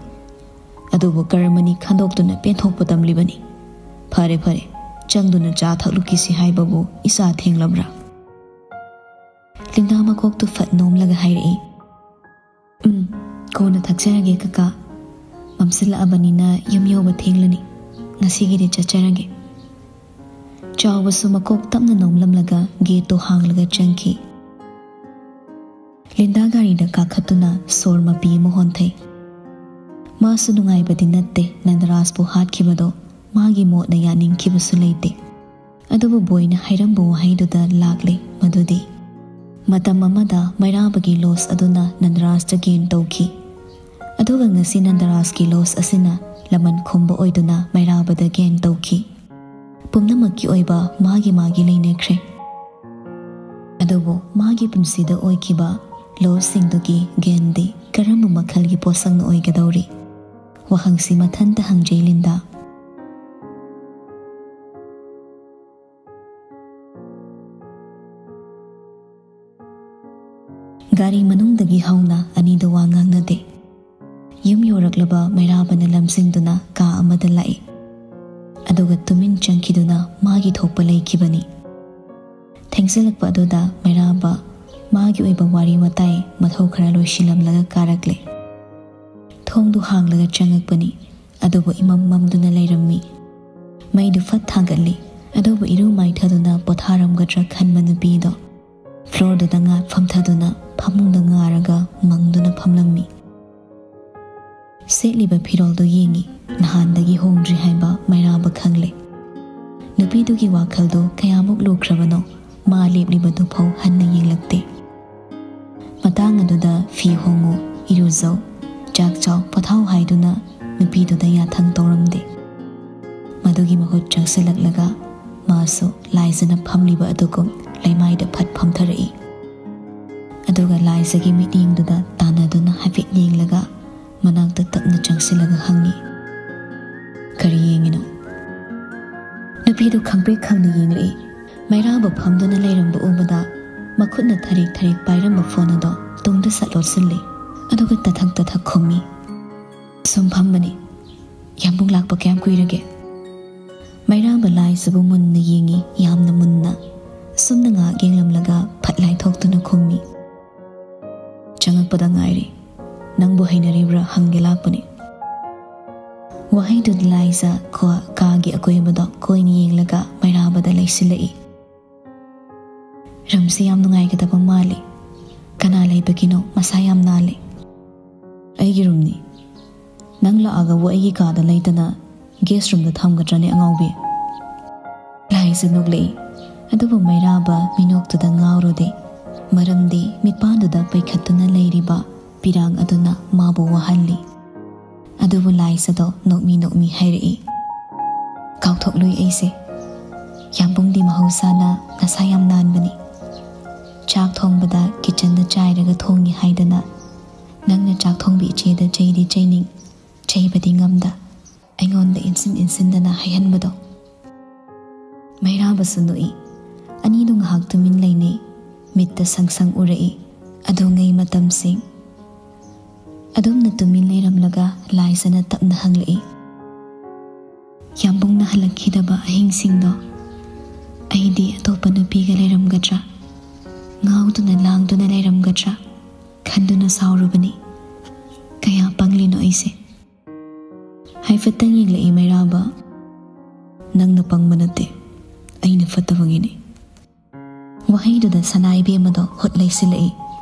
ꯑꯗꯨꯕꯨ ꯀꯔꯃꯅꯤ ꯈꯟꯗꯣꯛꯇꯨꯅ ꯄꯦꯟꯊꯣꯛꯄ ꯇꯝꯂꯤꯕꯅꯤ꯫ ꯐꯔꯦ ꯐꯔꯦ, ꯆꯪꯗꯨꯅ ꯆꯥ ꯊꯛꯂꯨꯈꯤꯁꯤ ꯍꯥꯏꯕꯕꯨ ꯏꯆꯥ ꯊꯦꯡꯂꯕ꯭ꯔꯥ?" ꯂꯤꯟꯗꯥ ꯃꯀꯣꯛꯇꯨ ꯐꯠ ꯅꯣꯝꯂꯒ ꯍꯥꯏꯔꯛꯏ, "ꯎꯝ, ꯀꯣꯟꯅ ꯊꯛꯆꯔꯒꯦ ꯀꯀꯥ꯫ ꯃꯝꯁꯤꯜꯂꯛꯑꯕꯅꯤꯅ ꯌꯨꯝ ꯌꯧꯕ ꯊꯦꯡꯂꯅꯤ꯫ ꯉꯁꯤꯒꯤꯗꯤ ꯆꯠꯆꯔꯒꯦ꯫" ꯆꯥꯎꯕꯁꯨ ꯃꯀꯣꯛ ꯇꯞꯅ ꯅꯣꯝꯂꯝꯂꯒ ꯒꯦꯠꯇꯨ ꯍꯥꯡꯂꯒ ꯆꯪꯈꯤ꯫ ꯂꯤꯟꯗꯥ ꯒꯥꯔꯤꯗ ꯀꯥꯈꯠꯇꯨꯅ ꯁꯣꯔ ꯃꯄꯤ ꯑꯃ ꯍꯣꯟꯊꯩ꯫ ꯃꯥꯁꯨ ꯅꯨꯡꯉꯥꯏꯕꯗꯤ ꯅꯠꯇꯦ ꯅꯟꯗꯔꯥꯖꯄꯨ ꯍꯥꯠꯈꯤꯕꯗꯣ꯫ ꯃꯥꯒꯤ ꯃꯣꯠꯅ ꯌꯥꯅꯤꯡꯈꯤꯕꯁꯨ ꯂꯩꯇꯦ꯫ ꯑꯗꯨꯕꯨ ꯕꯣꯏꯅ ꯍꯥꯏꯔꯝꯕ ꯋꯥꯍꯩꯗꯨꯗ ꯂꯥꯛꯂꯦ, ꯃꯗꯨꯗꯤ ꯃꯇꯝ ꯑꯃꯗ ꯃꯩꯔꯥꯕꯒꯤ ꯂꯣꯁ ꯑꯗꯨꯅ ꯅꯟꯗꯔꯥꯖꯇ ꯒꯦꯟ ꯇꯧꯈꯤ꯫ ꯑꯗꯨꯒ ꯉꯁꯤ ꯅꯟꯗꯔꯥꯖꯀꯤ ꯂꯣꯁ ꯑꯁꯤꯅ ꯂꯃꯟ ꯈꯨꯝꯕ ꯑꯣꯏꯗꯨꯅ ꯃꯩꯔꯥꯕꯗ ꯒꯦꯟ ꯇꯧꯈꯤ꯫ ꯄꯨꯝꯅꯃꯛꯀꯤ ꯑꯣꯏꯕ ꯃꯥꯒꯤ ꯃꯥꯒꯤ ꯂꯩꯅꯈ꯭ꯔꯦ꯫ ꯑꯗꯨꯕꯨ ꯃꯥꯒꯤ ꯄꯨꯟꯁꯤꯗ ꯑꯣꯏꯈꯤꯕ ꯂꯣꯁꯁꯤꯡꯗꯨꯒꯤ ꯒꯦꯟꯗꯤ ꯀꯔꯝꯕ ꯃꯈꯜꯒꯤ ꯄꯣꯠꯁꯛꯅ ꯑꯣꯏꯒꯗꯧꯔꯤ? ꯋꯥꯍꯪꯁꯤ ꯃꯊꯟꯇ ꯍꯪꯖꯩ ꯂꯤꯟꯗꯥ꯫ ꯒꯥꯔꯤ ꯃꯅꯨꯡꯗꯒꯤ ꯍꯧꯅ ꯑꯅꯤꯗꯨ ꯋꯥ ꯉꯥꯡꯅꯗꯦ꯫ ꯌꯨꯝ ꯌꯧꯔꯛꯂꯕ ꯃꯩꯔꯥꯕꯅ ꯂꯝꯖꯤꯡꯗꯨꯅ ꯀꯥ ꯑꯃꯗ ꯂꯥꯛꯏ꯫ ꯑꯗꯨꯒ ꯇꯨꯃꯤꯟ ꯆꯪꯈꯤꯗꯨꯅ ꯃꯥꯒꯤ ꯊꯣꯛꯄ ꯂꯩꯈꯤꯕꯅꯤ꯫ ꯊꯦꯡꯖꯤꯜꯂꯛꯄ ꯑꯗꯨꯗ ꯃꯩꯔꯥꯕ ꯃꯥꯒꯤ ꯑꯣꯏꯕ ꯋꯥꯔꯤ ꯋꯥꯇꯥꯏ ꯃꯊꯧ ꯈꯔ ꯂꯣꯏꯁꯤꯜꯂꯝꯂꯒ ꯀꯥꯔꯛꯂꯦ꯫ ꯊꯣꯡꯗꯨ ꯍꯥꯡꯂꯒ ꯆꯪꯉꯛꯄꯅꯤ꯫ ꯑꯗꯨꯕꯨ ꯏꯃꯝ ꯃꯝꯗꯨꯅ ꯂꯩꯔꯝꯃꯤ꯫ ꯃꯩꯗꯨ ꯐꯠ ꯊꯥꯡꯒꯠꯂꯤ꯫ ꯑꯗꯨꯕꯨ ꯏꯔꯨ ꯃꯥꯏꯊꯗꯨꯅ ꯄꯣꯊꯥꯔꯝꯒꯗ꯭ꯔꯥ ꯈꯟꯕ ꯅꯨꯄꯤꯗꯣ ꯐ꯭ꯂꯣꯔꯗꯨꯗ ꯉꯥ ꯐꯝꯊꯗꯨꯅ ꯐꯃꯨꯡꯗ ꯉꯥꯔꯒ ꯃꯪꯗꯨꯅ ꯐꯝꯂꯝꯃꯤ꯫ ꯁꯦꯠꯂꯤꯕ ꯐꯤꯔꯣꯜꯗꯨ ꯌꯦꯡꯉꯤ꯫ ꯅꯍꯥꯟꯗꯒꯤ ꯍꯣꯡꯗ꯭ꯔꯤ ꯍꯥꯏꯕ ꯃꯩꯔꯥꯕ ꯈꯪꯂꯦ꯫ ꯅꯨꯄꯤꯗꯨꯒꯤ ꯋꯥꯈꯜꯗꯨ ꯀꯌꯥꯃꯨꯛ ꯂꯨꯈ꯭ꯔꯕꯅꯣ, ꯃꯥ ꯂꯦꯞꯂꯤꯕꯗꯨꯐꯥꯎ ꯍꯟꯅ ꯌꯦꯡꯂꯛꯇꯦ꯫ ꯃꯇꯥꯡ ꯑꯗꯨꯗ ꯐꯤ ꯍꯣꯡꯉꯨ, ꯏꯔꯨꯖꯧ, ꯆꯥꯛ ꯆꯥꯎ, ꯄꯣꯊꯥꯎ ꯍꯥꯏꯗꯨꯅ ꯅꯨꯄꯤꯗꯨꯗ ꯌꯥꯊꯪ ꯇꯧꯔꯝꯗꯦ꯫ ꯃꯗꯨꯒꯤ ꯃꯍꯨꯠ ꯆꯪꯁꯤꯜꯂꯛꯂꯒ ꯃꯥꯁꯨ ꯂꯥꯏꯖꯅ ꯐꯝꯂꯤꯕ ꯑꯗꯨꯒꯨꯝ ꯂꯩꯃꯥꯏꯗ ꯐꯠ ꯐꯝꯊꯔꯛꯏ꯫ ꯑꯗꯨꯒ ꯂꯥꯏꯖꯒꯤ ꯃꯤꯠꯌꯦꯡꯗꯨꯗ ꯇꯥꯟꯅꯗꯨꯅ ꯍꯥꯏꯐꯦꯠ ꯌꯦꯡꯂꯒ ꯃꯅꯥꯛꯇ ꯇꯞꯅ ꯆꯪꯁꯤꯜꯂꯒ ꯍꯪꯉꯤ, "ꯀꯔꯤ ꯌꯦꯡꯉꯤꯅꯣ?" ꯅꯨꯄꯤꯗꯨ ꯈꯪꯄ꯭ꯔꯦꯛ ꯈꯪꯅ ꯌꯦꯡꯂꯛꯏ꯫ ꯃꯩꯔꯥꯕ ꯐꯝꯗꯨꯅ ꯂꯩꯔꯝꯕ ꯎꯕꯗ ꯃꯈꯨꯠꯅ ꯊꯔꯦꯛ ꯊꯔꯦꯛ ꯄꯥꯏꯔꯝꯕ ꯐꯣꯟ ꯑꯗꯣ ꯇꯨꯡꯗ ꯁꯠ ꯂꯣꯠꯁꯤꯜꯂꯤ꯫ ꯑꯗꯨꯒ ꯇꯊꯛ ꯇꯊꯛ ꯈꯨꯝꯃꯤ, "ꯁꯨꯝ ꯐꯝꯕꯅꯤ꯫ ꯌꯥꯝꯕꯨꯡ ꯂꯥꯛꯄ ꯀꯌꯥꯝ ꯀꯨꯏꯔꯒꯦ?" ꯃꯩꯔꯥꯕ ꯂꯥꯏꯖꯕꯨ ꯃꯨꯟꯅ ꯌꯦꯡꯉꯤ, ꯌꯥꯝꯅ ꯃꯨꯟꯅ꯫ ꯁꯨꯝꯅ ꯉꯥꯏꯍꯥꯛ ꯌꯦꯡꯂꯝꯂꯒ ꯐꯠ ꯂꯥꯏꯊꯣꯛꯇꯨꯅ ꯈꯨꯝꯃꯤ, "ꯆꯪꯉꯛꯄꯗ ꯉꯥꯏꯔꯤ꯫ ꯅꯪꯕꯨ ꯍꯩꯅꯔꯤꯕ꯭ꯔꯥ ꯍꯪꯒꯦ ꯂꯥꯛꯄꯅꯤ"꯫ ꯋꯥꯍꯩꯗꯨ ꯂꯥꯏꯖ ꯀꯣ-, ꯀꯥꯒꯤ ꯑꯀꯣꯏꯕꯗꯣ ꯀꯣꯏꯅ ꯌꯦꯡꯂꯒ ꯃꯩꯔꯥꯕꯗ ꯂꯩꯁꯤꯜꯂꯛꯏ꯫ "ꯔꯨꯝꯁꯤ ꯌꯥꯝ ꯅꯨꯡꯉꯥꯏꯒꯗꯕ ꯃꯥꯜꯂꯤ꯫ ꯀꯅꯥ ꯂꯩꯕꯒꯤꯅꯣ? ꯃꯁꯥ ꯌꯥꯝ ꯅꯥꯜꯂꯤ"꯫ "ꯑꯩꯒꯤ ꯔꯨꯝꯅꯤ꯫ ꯅꯪ ꯂꯥꯛꯑꯒꯕꯨ ꯑꯩꯒꯤ ꯀꯥꯗ ꯂꯩꯇꯅ ꯒꯦꯁ ꯔꯨꯝꯗ ꯊꯝꯒꯗ꯭ꯔꯅꯦ, ꯑꯉꯥꯎꯕꯤ?" ꯂꯥꯏꯖ ꯅꯣꯛꯂꯛꯏ꯫ ꯑꯗꯨꯕꯨ ꯃꯩꯔꯥꯕ ꯃꯤꯅꯣꯛꯇꯨꯗ ꯉꯥꯎꯔꯨꯗꯦ, ꯃꯔꯝꯗꯤ ꯃꯤꯠꯄꯥꯟꯗꯨꯗ ꯄꯩꯈꯠꯇꯨꯅ ꯂꯩꯔꯤꯕ ꯄꯤꯔꯥꯡ ꯑꯗꯨꯅ ꯃꯥꯕꯨ ꯋꯥꯍꯜꯂꯤ꯫ ꯑꯗꯨꯕꯨ ꯂꯥꯏꯖꯗꯣ ꯅꯣꯛꯃꯤ ꯅꯣꯛꯃꯤ ꯍꯥꯏꯔꯛꯏ, "ꯀꯥꯎꯊꯣꯛꯂꯨꯏ ꯑꯩꯁꯦ꯫ ꯌꯥꯝꯕꯨꯡꯗꯤ ꯃꯍꯧꯁꯥꯅ ꯃꯁꯥ ꯌꯥꯝ ꯅꯥꯟꯕꯅꯤ꯫ ꯆꯥꯛ ꯊꯣꯡꯕꯗ ꯀꯤꯠꯆꯟꯗ ꯆꯥꯏꯔꯒ ꯊꯣꯡꯉꯤ ꯍꯥꯏꯗꯅ ꯅꯪꯅ ꯆꯥꯛ ꯊꯣꯡꯕꯤ ꯏꯆꯦꯗ ꯆꯩꯗꯤ ꯆꯩꯅꯤꯡ, ꯆꯩꯕꯗꯤ ꯉꯝꯗ, ꯑꯩꯉꯣꯟꯗ ꯏꯟꯁꯤꯟ ꯏꯟꯁꯤꯟꯗꯅ ꯍꯥꯏꯍꯟꯕꯗꯣ"꯫ ꯃꯩꯔꯥꯕꯁꯨ ꯅꯣꯛꯏ꯫ ꯑꯅꯤꯗꯨ ꯉꯥꯏꯍꯥꯛ ꯇꯨꯃꯤꯟ ꯂꯩꯅꯩ꯫ ꯃꯤꯠꯇ ꯁꯪ ꯁꯪ ꯎꯔꯛꯏ꯫ ꯑꯗꯨꯉꯩ ꯃꯇꯝꯁꯤꯡ꯫ ꯑꯗꯨꯝꯅ ꯇꯨꯃꯤꯟ ꯂꯩꯔꯝꯂꯒ ꯂꯥꯏꯖꯅ ꯇꯞꯅ ꯍꯪꯂꯛꯏ, "ꯌꯥꯝꯕꯨꯡꯅ ꯍꯜꯂꯛꯈꯤꯗꯕ ꯑꯍꯤꯡꯁꯤꯡꯗꯣ ꯑꯩꯗꯤ ꯑꯇꯣꯞꯄ ꯅꯨꯄꯤꯒ ꯂꯩꯔꯝꯒꯗ꯭ꯔꯥ, ꯉꯥꯎꯗꯨꯅ ꯂꯥꯡꯗꯨꯅ ꯂꯩꯔꯝꯒꯗ꯭ꯔꯥ ꯈꯟꯗꯨꯅ ꯁꯥꯎꯔꯨꯕꯅꯤ꯫ ꯀꯌꯥ ꯄꯪꯂꯤꯅꯣ ꯑꯩꯁꯦ꯫" ꯍꯥꯏꯐꯦꯠꯇꯪ ꯌꯦꯡꯂꯛꯏ ꯃꯩꯔꯥꯕ꯫ "ꯅꯪꯅ ꯄꯪꯕ ꯅꯠꯇꯦ, ꯑꯩꯅ ꯐꯠꯇꯕꯒꯤꯅꯤ꯫" ꯋꯥꯍꯩꯗꯨꯗ ꯁꯅꯥ ꯏꯕꯦꯝꯃꯗꯣ ꯍꯨꯠ ꯂꯩꯁꯤꯜꯂꯛꯏ꯫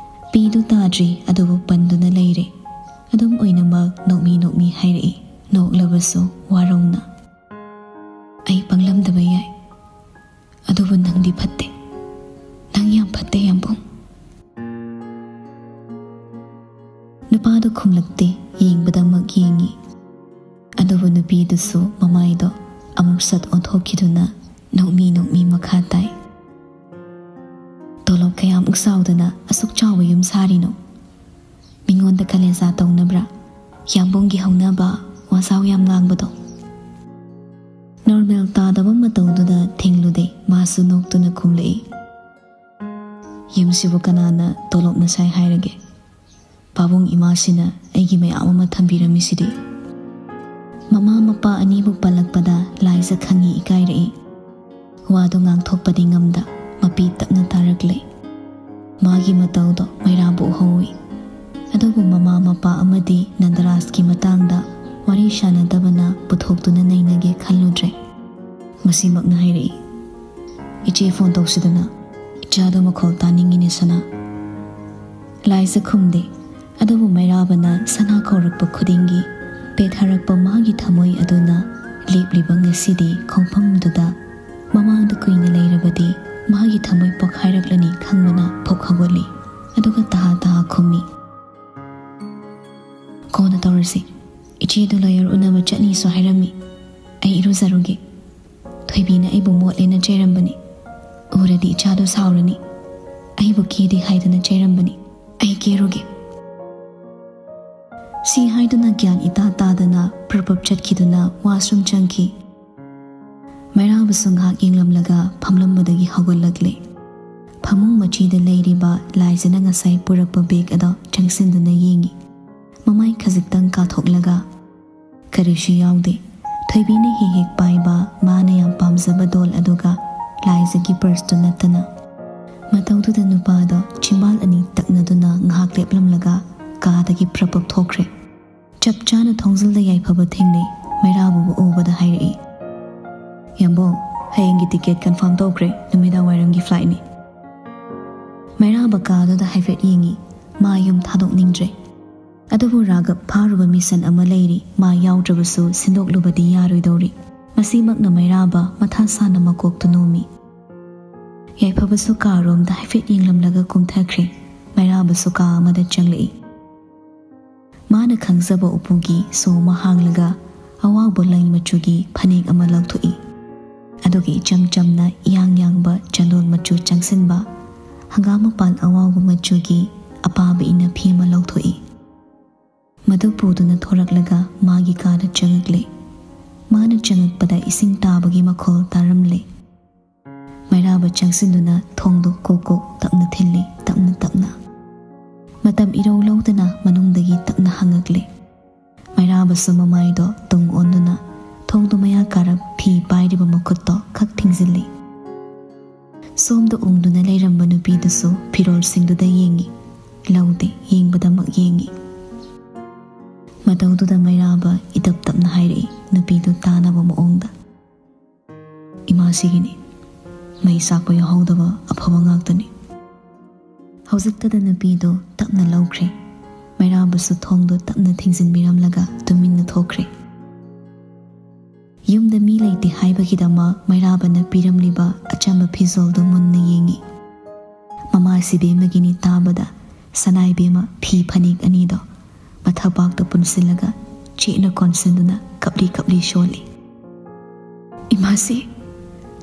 ꯄꯤꯗꯨ ꯇꯥꯗ꯭ꯔꯤ, ꯑꯗꯨꯕꯨ ꯄꯟꯗꯨꯅ ꯂꯩꯔꯦ꯫ ꯑꯗꯨꯝ ꯑꯣꯏꯅꯃꯛ ꯅꯣꯛꯃꯤ ꯅꯣꯛꯃꯤ ꯍꯥꯏꯔꯛꯏ, ꯅꯣꯛꯂꯕꯁꯨ ꯋꯥꯔꯧꯅ꯫ "ꯑꯩ ꯄꯪꯂꯝꯗꯕ ꯌꯥꯏ, ꯑꯗꯨꯕꯨ ꯅꯪꯗꯤ ꯐꯠꯇꯦ꯫ ꯅꯪ ꯌꯥꯝ ꯐꯠꯇꯦ, ꯌꯥꯝꯕꯨꯡ꯫" ꯅꯨꯄꯥꯗꯨ ꯈꯨꯝꯂꯛꯇꯦ, ꯌꯦꯡꯕꯗꯃꯛ ꯌꯦꯡꯉꯤ꯫ ꯑꯗꯨꯕꯨ ꯅꯨꯄꯤꯗꯨꯁꯨ ꯃꯃꯥꯏꯗꯣ ꯑꯃꯨꯛ ꯁꯠ ꯑꯣꯟꯊꯣꯛꯈꯤꯗꯨꯅ ꯅꯣꯛꯃꯤ ꯅꯣꯛꯃꯤ ꯃꯈꯥ ꯇꯥꯏ, "ꯇꯣꯂꯣꯞ ꯀꯌꯥꯃꯨꯛ ꯆꯥꯎꯗꯅ ꯑꯁꯨꯛ ꯆꯥꯎꯕ ꯌꯨꯝ ꯁꯥꯔꯤꯅꯣ? ꯃꯤꯉꯣꯟꯗ ꯀꯂꯦꯖꯥ ꯇꯧꯅꯕ꯭ꯔꯥ? ꯌꯥꯝꯕꯨꯡꯒꯤ ꯍꯧꯅꯕ ꯋꯥꯖꯥꯎ ꯌꯥꯝ ꯉꯥꯡꯕꯗꯣ?" ꯅꯣꯔꯃꯦꯜ ꯇꯥꯗꯕ ꯃꯇꯧꯗꯨꯗ ꯊꯦꯡꯂꯨꯗꯦ, ꯃꯥꯁꯨ ꯅꯣꯛꯇꯨꯅ ꯈꯨꯝꯂꯛꯏ, "ꯌꯨꯝꯁꯤꯕꯨ ꯀꯅꯥꯅ ꯇꯣꯂꯣꯞꯅ ꯁꯥꯏ ꯍꯥꯏꯔꯒꯦ? ꯄꯥꯕꯨꯡ ꯏꯃꯥꯁꯤꯅ ꯑꯩꯒꯤ ꯃꯌꯥꯝ ꯑꯃ ꯊꯝꯕꯤꯔꯝꯃꯤꯁꯤꯗꯤ꯫" ꯃꯃꯥ ꯃꯄꯥ ꯑꯅꯤꯕꯨ ꯄꯜꯂꯛꯄꯗ ꯂꯥꯏꯖ ꯈꯪꯉꯤ ꯏꯀꯥꯏꯔꯛꯏ꯫ ꯋꯥꯗꯨ ꯉꯥꯡꯊꯣꯛꯄꯗꯤ ꯉꯝꯗ ꯃꯄꯤ ꯇꯞꯅ ꯇꯥꯔꯛꯂꯦ꯫ ꯃꯥꯒꯤ ꯃꯇꯧꯗꯣ ꯃꯩꯔꯥꯕꯨ ꯎꯍꯧꯏ꯫ ꯑꯗꯨꯕꯨ ꯃꯃꯥ ꯃꯄꯥ ꯑꯃꯗꯤ ꯅꯟꯗꯔꯥꯖꯀꯤ ꯃꯇꯥꯡꯗ ꯋꯥꯔꯤ ꯁꯥꯟꯅꯗꯕꯅ ꯄꯨꯊꯣꯛꯇꯨꯅ ꯅꯩꯅꯒꯦ ꯈꯜꯂꯨꯗ꯭ꯔꯦ꯫ ꯃꯁꯤꯃꯛꯅ ꯍꯥꯏꯔꯛꯏ, "ꯏꯆꯦ ꯐꯣꯟ ꯇꯧꯁꯤꯗꯅ, ꯏꯆꯥꯗꯣ ꯃꯈꯣꯜ ꯇꯥꯅꯤꯡꯉꯤꯅꯦ ꯁꯅꯥ꯫" ꯂꯥꯏꯖ ꯈꯨꯝꯗꯦ꯫ ꯑꯗꯨꯕꯨ ꯃꯩꯔꯥꯕꯅ ꯁꯅꯥ ꯀꯧꯔꯛꯄ ꯈꯨꯗꯤꯡꯒꯤ ꯄꯦꯠꯊꯔꯛꯄ ꯃꯥꯒꯤ ꯊꯃꯣꯏ ꯑꯗꯨꯅ ꯂꯦꯞꯂꯤꯕ ꯉꯁꯤꯗꯤ ꯈꯣꯡꯐꯝꯗꯨꯗ ꯃꯃꯥꯡꯗ ꯀꯨꯏꯅ ꯂꯩꯔꯕꯗꯤ ꯃꯥꯒꯤ ꯊꯃꯣꯏ ꯄꯣꯛꯈꯥꯏꯔꯛꯂꯅꯤ ꯈꯪꯕꯅ ꯐꯨꯛ ꯍꯧꯒꯠꯂꯤ꯫ ꯑꯗꯨꯒ ꯇꯍꯥ ꯇꯍꯥ ꯈꯨꯝꯃꯤ, "ꯀꯣꯟꯅ ꯇꯧꯔꯁꯤ꯫ ꯏꯆꯦꯗꯨ ꯂꯣꯌꯔ ꯎꯅꯕ ꯆꯠꯅꯤꯁꯨ ꯍꯥꯏꯔꯝꯃꯤ꯫ ꯑꯩ ꯏꯔꯨꯖꯔꯨꯒꯦ꯫ ꯊꯣꯏꯕꯤꯅ ꯑꯩꯕꯨ ꯃꯣꯠꯂꯦꯅ ꯆꯩꯔꯝꯕꯅꯤ꯫ ꯎꯔꯗꯤ ꯏꯆꯥꯗꯣ ꯁꯥꯎꯔꯅꯤ꯫ ꯑꯩꯕꯨ ꯀꯦꯗꯦ ꯍꯥꯏꯗꯅ ꯆꯩꯔꯝꯕꯅꯤ꯫ ꯑꯩ ꯀꯦꯔꯨꯒꯦ꯫" ꯁꯤ ꯍꯥꯏꯗꯨꯅ ꯒ꯭ꯌꯥꯟ ꯏꯇꯥ ꯇꯥꯗꯅ ꯄ꯭ꯔꯞ ꯄ꯭ꯔꯞ ꯆꯠꯈꯤꯗꯨꯅ ꯋꯥꯁꯔꯨꯝ ꯆꯪꯈꯤ꯫ ꯃꯩꯔꯥꯕꯁꯨ ꯉꯥꯏꯍꯥꯛ ꯌꯦꯡꯂꯝꯂꯒ ꯐꯝꯂꯝꯕꯗꯒꯤ ꯍꯧꯒꯠꯂꯛꯂꯦ꯫ ꯐꯃꯨꯡ ꯃꯆꯤꯗ ꯂꯩꯔꯤꯕ ꯂꯥꯏꯖꯅ ꯉꯁꯥꯏ ꯄꯨꯔꯛꯄ ꯕꯦꯒ ꯑꯗꯣ ꯆꯪꯁꯤꯟꯗꯨꯅ ꯌꯦꯡꯉꯤ꯫ ꯃꯃꯥꯏ ꯈꯖꯤꯛꯇꯪ ꯀꯥꯊꯣꯛꯂꯒ, "ꯀꯔꯤꯁꯨ ꯌꯥꯎꯗꯦ꯫ ꯊꯣꯏꯕꯤꯅ ꯍꯦꯛ ꯍꯦꯛ ꯄꯥꯏꯕ ꯃꯥꯅ ꯌꯥꯝ ꯄꯥꯝꯖꯕ ꯗꯣꯜ ꯑꯗꯨꯒ ꯂꯥꯏꯖꯒꯤ ꯄꯔꯁꯇꯨ ꯅꯠꯇꯅ꯫" ꯃꯇꯧꯗꯨꯗ ꯅꯨꯄꯥꯗꯣ ꯆꯤꯝꯕꯥꯜ ꯑꯅꯤ ꯇꯛꯅꯗꯨꯅ ꯉꯥꯏꯍꯥꯛ ꯂꯦꯞꯂꯝꯂꯒ ꯀꯥꯗꯒꯤ ꯄ꯭ꯔꯞ ꯄ꯭ꯔꯞ ꯊꯣꯛꯈ꯭ꯔꯦ꯫ ꯆꯞ ꯆꯥꯅ ꯊꯣꯡꯖꯤꯜꯗ ꯌꯥꯏꯐꯕ ꯊꯦꯡꯅꯩ꯫ ꯃꯩꯔꯥꯕꯕꯨ ꯎꯕꯗ ꯍꯥꯏꯔꯛꯏ, "ꯌꯥꯝꯕꯣ, ꯍꯌꯦꯡꯒꯤ ꯇꯤꯀꯦꯠ ꯀꯟꯐꯥꯔꯝ ꯇꯧꯈ꯭ꯔꯦ, ꯅꯨꯃꯤꯗꯥꯡ ꯋꯥꯏꯔꯝꯒꯤ ꯐ꯭ꯂꯥꯏꯠꯅꯤ꯫" ꯃꯩꯔꯥꯕ ꯀꯥꯗꯨꯗ ꯍꯥꯏꯐꯦꯠ ꯌꯦꯡꯉꯤ꯫ ꯃꯥ ꯌꯨꯝ ꯊꯥꯗꯣꯛꯅꯤꯡꯗ꯭ꯔꯦ꯫ ꯑꯗꯨꯕꯨ ꯔꯥꯒꯕ ꯐꯥꯔꯨꯕ ꯃꯤꯁꯟ ꯑꯃ ꯂꯩꯔꯤ, ꯃꯥ ꯌꯥꯎꯗ꯭ꯔꯕꯁꯨ ꯁꯤꯟꯗꯣꯛꯂꯨꯕꯗꯤ ꯌꯥꯔꯣꯏꯗꯧꯔꯤ꯫ ꯃꯁꯤꯃꯛꯅ ꯃꯩꯔꯥꯕ ꯃꯊꯥ ꯁꯥꯅ ꯃꯀꯣꯛꯇꯨ ꯅꯣꯝꯃꯤ꯫ ꯌꯥꯏꯐꯕꯁꯨ ꯀꯥꯔꯣꯝꯗ ꯍꯥꯏꯐꯦꯠ ꯌꯦꯡꯂꯝꯂꯒ ꯀꯨꯝꯊꯈ꯭ꯔꯦ꯫ ꯃꯩꯔꯥꯕꯁꯨ ꯀꯥ ꯑꯃꯗ ꯆꯪꯂꯛꯏ꯫ ꯃꯥꯅ ꯈꯪꯖꯕ ꯎꯄꯨꯒꯤ ꯁꯣ ꯑꯃ ꯍꯥꯡꯂꯒ ꯑꯋꯥꯎꯕ ꯂꯩ ꯃꯆꯨꯒꯤ ꯐꯅꯦꯛ ꯑꯃ ꯂꯧꯊꯣꯛꯏ꯫ ꯑꯗꯨꯒ ꯏꯆꯝ ꯆꯝꯅ ꯏꯌꯥꯡ ꯌꯥꯡꯕ ꯆꯟꯗꯣꯟ ꯃꯆꯨ ꯆꯪꯁꯤꯟꯕ ꯍꯪꯒꯥꯝ ꯃꯄꯥꯟ ꯑꯋꯥꯎꯕ ꯃꯆꯨꯒꯤ ꯑꯄꯥꯕ ꯏꯅꯐꯤ ꯑꯃ ꯂꯧꯊꯣꯛꯏ꯫ ꯃꯗꯨ ꯄꯨꯗꯨꯅ ꯊꯣꯔꯛꯂꯒ ꯃꯥꯒꯤ ꯀꯥꯗ ꯆꯪꯉꯛꯂꯦ꯫ ꯃꯥꯅ ꯆꯪꯉꯛꯄꯗ ꯏꯁꯤꯡ ꯇꯥꯕꯒꯤ ꯃꯈꯣꯜ ꯇꯥꯔꯝꯂꯦ꯫ ꯃꯩꯔꯥꯕ ꯆꯪꯁꯤꯟꯗꯨꯅ ꯊꯣꯡꯗꯨ ꯀꯣꯛ ꯀꯣꯛ ꯇꯞꯅ ꯊꯤꯜꯂꯤ, ꯇꯞꯅ ꯇꯞꯅ꯫ ꯃꯇꯝ ꯏꯔꯧ ꯂꯧꯗꯅ ꯃꯅꯨꯡꯗꯒꯤ ꯇꯞꯅ ꯍꯪꯉꯛꯂꯦ꯫ ꯃꯩꯔꯥꯕꯁꯨ ꯃꯃꯥꯏꯗꯣ ꯇꯨꯡ ꯑꯣꯟꯗꯨꯅ ꯊꯣꯡꯗꯨ ꯃꯌꯥ ꯀꯥꯔꯞ ꯐꯤ ꯄꯥꯏꯔꯤꯕ ꯃꯈꯨꯠꯇꯣ ꯈꯛ ꯊꯤꯡꯖꯤꯜꯂꯤ꯫ ꯁꯣꯝꯗ ꯎꯪꯗꯨꯅ ꯂꯩꯔꯝꯕ ꯅꯨꯄꯤꯗꯨꯁꯨ ꯐꯤꯔꯣꯜꯁꯤꯡꯗꯨꯗ ꯌꯦꯡꯉꯤ꯫ ꯂꯧꯗꯦ, ꯌꯦꯡꯕꯗꯃꯛ ꯌꯦꯡꯉꯤ꯫ ꯃꯇꯧꯗꯨꯗ ꯃꯩꯔꯥꯕ ꯏꯇꯞ ꯇꯞꯅ ꯍꯥꯏꯔꯛꯏ, ꯅꯨꯄꯤꯗꯨ ꯇꯥꯅꯕ ꯃꯑꯣꯡꯗ, "ꯏꯃꯥꯁꯤꯒꯤꯅꯤ꯫ ꯃꯩ ꯆꯥꯛꯄ ꯌꯥꯎꯍꯧꯗꯕ ꯑꯐꯕ ꯉꯥꯛꯇꯅꯤ꯫" ꯍꯧꯖꯤꯛꯇꯗ ꯅꯨꯄꯤꯗꯨ ꯇꯞꯅ ꯂꯧꯈ꯭ꯔꯦ꯫ ꯃꯩꯔꯥꯕꯁꯨ ꯊꯣꯡꯗꯨ ꯇꯞꯅ ꯊꯤꯡꯖꯤꯟꯕꯤꯔꯝꯂꯒ ꯇꯨꯃꯤꯟꯅ ꯊꯣꯛꯈ꯭ꯔꯦ꯫ ꯌꯨꯝꯗ ꯃꯤ ꯂꯩꯇꯦ ꯍꯥꯏꯕꯒꯤꯗꯃꯛ ꯃꯩꯔꯥꯕꯅ ꯄꯤꯔꯝꯂꯤꯕ ꯑꯆꯝꯕ ꯐꯤꯖꯣꯜꯗꯨ ꯃꯨꯟꯅ ꯌꯦꯡꯉꯤ꯫ ꯃꯃꯥ ꯁꯤꯕꯦꯝꯃꯒꯤꯅꯤ ꯇꯥꯕꯗ ꯁꯅꯥꯏꯕꯦꯝꯃ ꯐꯤ ꯐꯅꯦꯛ ꯑꯅꯤꯗꯣ ꯃꯊꯕꯥꯛꯇ ꯄꯨꯟꯁꯤꯜꯂꯒ ꯆꯦꯠꯅ ꯀꯣꯟꯁꯤꯟꯗꯨꯅ ꯀꯞꯂꯤ ꯀꯞꯂꯤ ꯁꯣꯜꯂꯤ꯫ "ꯏꯃꯥꯁꯤ,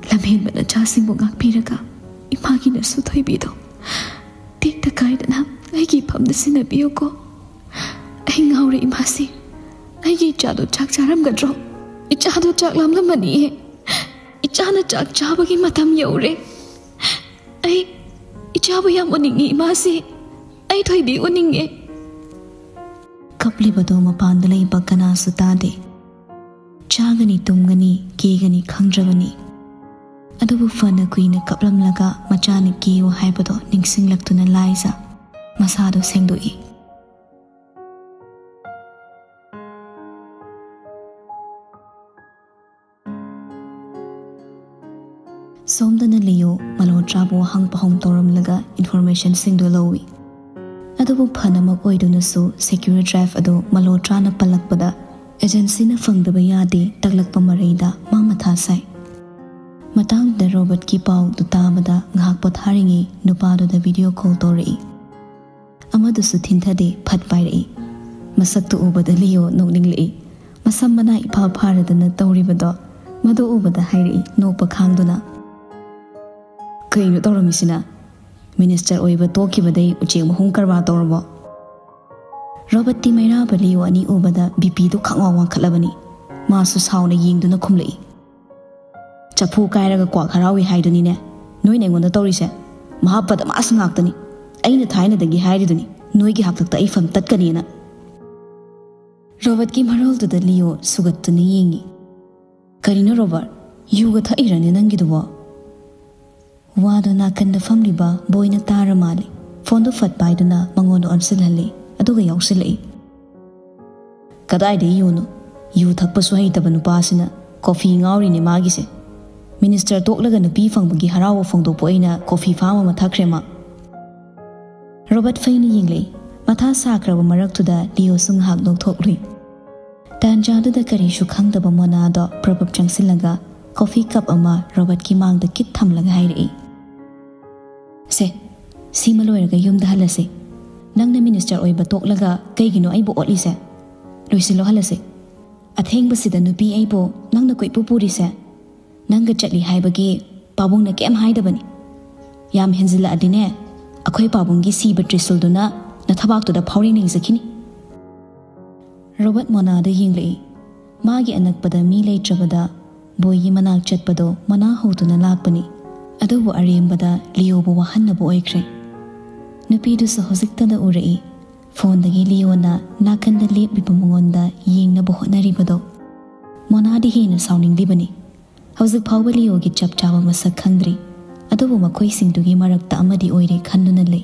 ꯂꯝꯍꯦꯟꯕ ꯅꯆꯥꯁꯤꯡꯕꯨ ꯉꯥꯛꯄꯤꯔꯒ ꯏꯃꯥꯒꯤꯅꯁꯨ ꯊꯣꯏꯕꯤꯗꯣ ꯇꯦꯛꯇ ꯀꯥꯏꯗꯅ ꯑꯩꯒꯤ ꯏꯐꯝꯗ ꯁꯤꯟꯅꯕꯤꯌꯨꯀꯣ꯫ ꯑꯩ ꯉꯥꯎꯔꯦ ꯏꯃꯥꯁꯤ꯫ ꯑꯩꯒꯤ ꯏꯆꯥꯗꯣ ꯆꯥꯛ ꯆꯥꯔꯝꯒꯗ꯭ꯔꯣ? ꯏꯆꯥꯗꯣ ꯆꯥꯛ ꯂꯥꯝꯂꯝꯃꯅꯤꯌꯦ꯫ ꯏꯆꯥꯅ ꯆꯥꯛ ꯆꯥꯕꯒꯤ ꯃꯇꯝ ꯌꯧꯔꯦ꯫ ꯑꯩ ꯏꯆꯥꯕꯨ ꯌꯥꯝ ꯎꯅꯤꯡꯉꯤ ꯏꯃꯥꯁꯤ꯫ ꯑꯩ ꯊꯣꯏꯕꯤ ꯎꯅꯤꯡꯉꯦ꯫" ꯀꯞꯂꯤꯕꯗꯣ ꯃꯄꯥꯟꯗ ꯂꯩꯕ ꯀꯅꯥꯁꯨ ꯇꯥꯗꯦ꯫ ꯆꯥꯒꯅꯤ, ꯇꯨꯝꯒꯅꯤ, ꯀꯦꯒꯅꯤ ꯈꯪꯗ꯭ꯔꯕꯅꯤ꯫ ꯑꯗꯨꯕꯨ ꯐꯅ ꯀꯨꯏꯅ ꯀꯞꯂꯝꯂꯒ ꯃꯆꯥꯅ ꯀꯦꯌꯨ ꯍꯥꯏꯕꯗꯣ ꯅꯤꯡꯁꯤꯡꯂꯛꯇꯨꯅ ꯂꯥꯏꯖ ꯃꯁꯥꯗꯣ ꯁꯦꯡꯗꯣꯛꯏ꯫ ꯁꯣꯝꯗꯅ ꯂꯤꯌꯣ ꯃꯜꯍꯣꯇ꯭ꯔꯥꯕꯨ ꯋꯥꯍꯪ ꯄꯥꯎꯍꯪ ꯇꯧꯔꯝꯂꯒ informationꯁꯤꯡꯗꯣ ꯂꯧꯏ꯫ ꯑꯗꯨꯕꯨ ꯐꯅꯃꯛ ꯑꯣꯏꯗꯨꯅꯁꯨ secure drive ꯑꯗꯨ ꯃꯜꯍꯣꯇ꯭ꯔꯥꯅ ꯄꯜꯂꯛꯄꯗ agencyꯅ ꯐꯪꯗꯕ ꯌꯥꯗꯦ ꯇꯛꯂꯛꯄ ꯃꯔꯩꯗ ꯃꯥ ꯃꯊꯥ ꯁꯥꯏ꯫ ꯃꯇꯥꯡꯗ ꯔꯣꯕꯔꯠꯀꯤ ꯄꯥꯎꯗꯨ ꯇꯥꯕꯗ ꯉꯥꯏꯍꯥꯛ ꯄꯣꯊꯥꯔꯤꯉꯩ ꯅꯨꯄꯥꯗꯨꯗ video call ꯇꯧꯔꯛꯏ꯫ ꯑꯃꯗꯨꯁꯨ ꯊꯤꯟꯊꯗꯦ, ꯐꯠ ꯄꯥꯏꯔꯛꯏ꯫ ꯃꯁꯛꯇꯨ ꯎꯕꯗ ꯂꯤꯌꯣ ꯅꯣꯛꯅꯤꯡꯂꯛꯏ꯫ ꯃꯁꯝ ꯃꯅꯥ ꯏꯐꯥ ꯐꯥꯔꯗꯅ ꯇꯧꯔꯤꯕꯗꯣ ꯃꯗꯨ ꯎꯕꯗ ꯍꯥꯏꯔꯛꯏ ꯅꯣꯛꯄ ꯈꯥꯡꯗꯨꯅ, "ꯀꯩꯅꯣ ꯇꯧꯔꯝꯃꯤꯁꯤꯅ? Minister ꯑꯣꯏꯕ ꯇꯣꯛꯈꯤꯕꯗꯩ ꯎꯆꯦꯛ ꯃꯍꯨꯝ ꯀꯔꯕꯥꯔ ꯇꯧꯔꯕꯣ?" ꯔꯣꯕꯔꯠꯇꯤ ꯃꯩꯔꯥꯕ ꯂꯤꯌꯣ ꯑꯅꯤ ꯎꯕꯗ BPꯗꯨ ꯈꯪꯋꯥꯡ ꯋꯥꯡꯈꯠꯂꯕꯅꯤ꯫ ꯃꯥꯁꯨ ꯁꯥꯎꯅ ꯌꯦꯡꯗꯨꯅ ꯈꯨꯝꯂꯛꯏ, "ꯆꯐꯨ ꯀꯥꯏꯔꯒ ꯀ꯭ꯋꯥꯛ ꯍꯔꯥꯎꯏ ꯍꯥꯏꯗꯨꯅꯤꯅꯦ ꯅꯣꯏꯅ ꯑꯩꯉꯣꯟꯗ ꯇꯧꯔꯤꯁꯦ꯫ ꯃꯍꯥ ꯕꯗꯃꯥꯁ ꯉꯥꯛꯇꯅꯤ꯫ ꯑꯩꯅ ꯊꯥꯏꯅꯗꯒꯤ ꯍꯥꯏꯔꯤꯗꯨꯅꯤ ꯅꯣꯏꯒꯤ ꯍꯥꯛꯇꯛꯇ ꯑꯩ ꯐꯝ ꯇꯠꯀꯅꯤꯅ꯫" ꯔꯣꯕꯔꯠꯀꯤ ꯃꯔꯣꯜꯗꯨꯗ ꯂꯤꯌꯣ ꯁꯨꯒꯠꯇꯨꯅ ꯌꯦꯡꯉꯤ꯫ "ꯀꯔꯤꯅꯣ ꯔꯣꯕꯔꯠ, ꯌꯨꯒ ꯊꯛꯏꯔꯅꯦ ꯅꯪꯒꯤꯗꯨꯕꯣ?" ꯋꯥꯗꯣ ꯅꯥꯀꯟꯗ ꯐꯝꯂꯤꯕ ꯕꯣꯏꯅ ꯇꯥꯔ ꯃꯥꯜꯂꯦ꯫ ꯐꯣꯟꯗꯣ ꯐꯠ ꯄꯥꯏꯗꯨꯅ ꯃꯉꯣꯟꯗ ꯑꯣꯟꯁꯤꯜꯍꯜꯂꯤ, ꯑꯗꯨꯒ ꯌꯥꯎꯁꯤꯜꯂꯛꯏ꯫ "ꯀꯗꯥꯏꯗꯒꯤ ꯌꯨꯅꯣ? ꯌꯨ ꯊꯛꯄꯁꯨ ꯍꯩꯇꯕ ꯅꯨꯄꯥꯁꯤꯅ ꯀꯣꯐꯤ ꯉꯥꯎꯔꯤꯅꯦ ꯃꯥꯒꯤꯁꯦ꯫ Minister ꯇꯣꯛꯂꯒ ꯅꯨꯄꯤ ꯐꯪꯕꯒꯤ ꯍꯔꯥꯎꯕ ꯐꯣꯡꯗꯣꯛꯄ ꯑꯣꯏꯅ ꯀꯣꯐꯤ ꯐꯥꯝ ꯑꯃ ꯊꯛꯈ꯭ꯔꯦ ꯃꯥ꯫" ꯔꯣꯕꯔꯠ ꯐꯩꯅ ꯌꯦꯡꯂꯛꯏ꯫ ꯃꯊꯥ ꯁꯥꯈ꯭ꯔꯕ ꯃꯔꯛꯇꯨꯗ ꯂꯤꯌꯣꯁꯨ ꯉꯥꯏꯍꯥꯛ ꯅꯣꯛꯊꯣꯛꯂꯨꯏ꯫ ꯇꯥꯟꯖꯥꯗꯨꯗ ꯀꯔꯤꯁꯨ ꯈꯪꯗꯕ ꯃꯣꯅꯥꯗꯣ ꯄ꯭ꯔꯕꯞ ꯆꯪꯁꯤꯜꯂꯒ ꯀꯣꯐꯤ ꯀꯞ ꯑꯃ ꯔꯣꯕꯔꯠꯀꯤ ꯃꯥꯡꯗ ꯀꯤꯠ ꯊꯝꯂꯒ ꯍꯥꯏꯔꯛꯏ, "ꯁꯦ, ꯁꯤꯃ ꯂꯣꯏꯔꯒ ꯌꯨꯝꯗ ꯍꯜꯂꯁꯤ꯫ ꯅꯪꯅ minister ꯑꯣꯏꯕ ꯇꯣꯛꯂꯒ ꯀꯩꯒꯤꯅꯣ ꯑꯩꯕꯨ ꯑꯣꯠꯂꯤꯁꯦ? ꯂꯣꯏꯁꯤꯜꯂꯣ, ꯍꯜꯂꯁꯤ꯫ ꯑꯊꯦꯡꯕꯁꯤꯗ ꯅꯨꯄꯤ ꯑꯩꯕꯨ ꯅꯪꯅ ꯀꯣꯏꯄꯨ ꯄꯨꯔꯤꯁꯦ? ꯅꯪꯒ ꯆꯠꯂꯤ ꯍꯥꯏꯕꯒꯤ ꯄꯥꯕꯨꯡꯅ ꯀꯩꯝ ꯍꯥꯏꯗꯕꯅꯤ꯫ ꯌꯥꯝ ꯍꯦꯟꯖꯤꯜꯂꯛꯑꯗꯤꯅꯦ, ꯑꯩꯈꯣꯏ ꯄꯥꯕꯨꯡꯒꯤ ꯁꯤꯕ ꯇ꯭ꯔꯤꯁꯨꯜꯗꯨꯅ ꯅꯊꯕꯥꯛꯇꯨꯗ ꯐꯥꯎꯔꯦꯡ ꯂꯦꯡꯖꯈꯤꯅꯤ꯫" ꯔꯣꯕꯔꯠ ꯃꯣꯅꯥꯗ ꯌꯦꯡꯂꯛꯏ꯫ ꯃꯥꯒꯤ ꯑꯅꯛꯄꯗ ꯃꯤ ꯂꯩꯇ꯭ꯔꯕꯗ ꯕꯣꯏꯒꯤ ꯃꯅꯥꯛ ꯆꯠꯄꯗꯣ ꯃꯅꯥ ꯍꯧꯗꯨꯅ ꯂꯥꯛꯄꯅꯤ꯫ ꯑꯗꯨꯕꯨ ꯑꯔꯦꯝꯕꯗ ꯂꯤꯌꯣꯕꯨ ꯋꯥꯍꯟꯅꯕ ꯑꯣꯏꯈ꯭ꯔꯦ꯫ ꯅꯨꯄꯤꯗꯨꯁꯨ ꯍꯧꯖꯤꯛꯇꯗ ꯎꯔꯛꯏ꯫ ꯐꯣꯟꯗꯒꯤ ꯂꯤꯌꯣꯅ ꯅꯥꯀꯟꯗ ꯂꯦꯞꯂꯤꯕ ꯃꯉꯣꯟꯗ ꯌꯦꯡꯅꯕ ꯍꯣꯠꯅꯔꯤꯕꯗꯣ ꯃꯣꯅꯥꯗꯤ ꯍꯦꯟꯅ ꯁꯥꯎꯅꯤꯡꯂꯤꯕꯅꯤ꯫ ꯍꯧꯖꯤꯛ ꯐꯥꯎꯕ ꯂꯤꯌꯣꯒꯤ ꯆꯞ ꯆꯥꯕ ꯃꯁꯛ ꯈꯪꯗ꯭ꯔꯤ꯫ ꯑꯗꯨꯕꯨ ꯃꯈꯣꯏꯁꯤꯡꯗꯨꯒꯤ ꯃꯔꯛꯇ ꯑꯃꯗꯤ ꯑꯣꯏꯔꯦ ꯈꯟꯗꯨꯅ ꯂꯩ꯫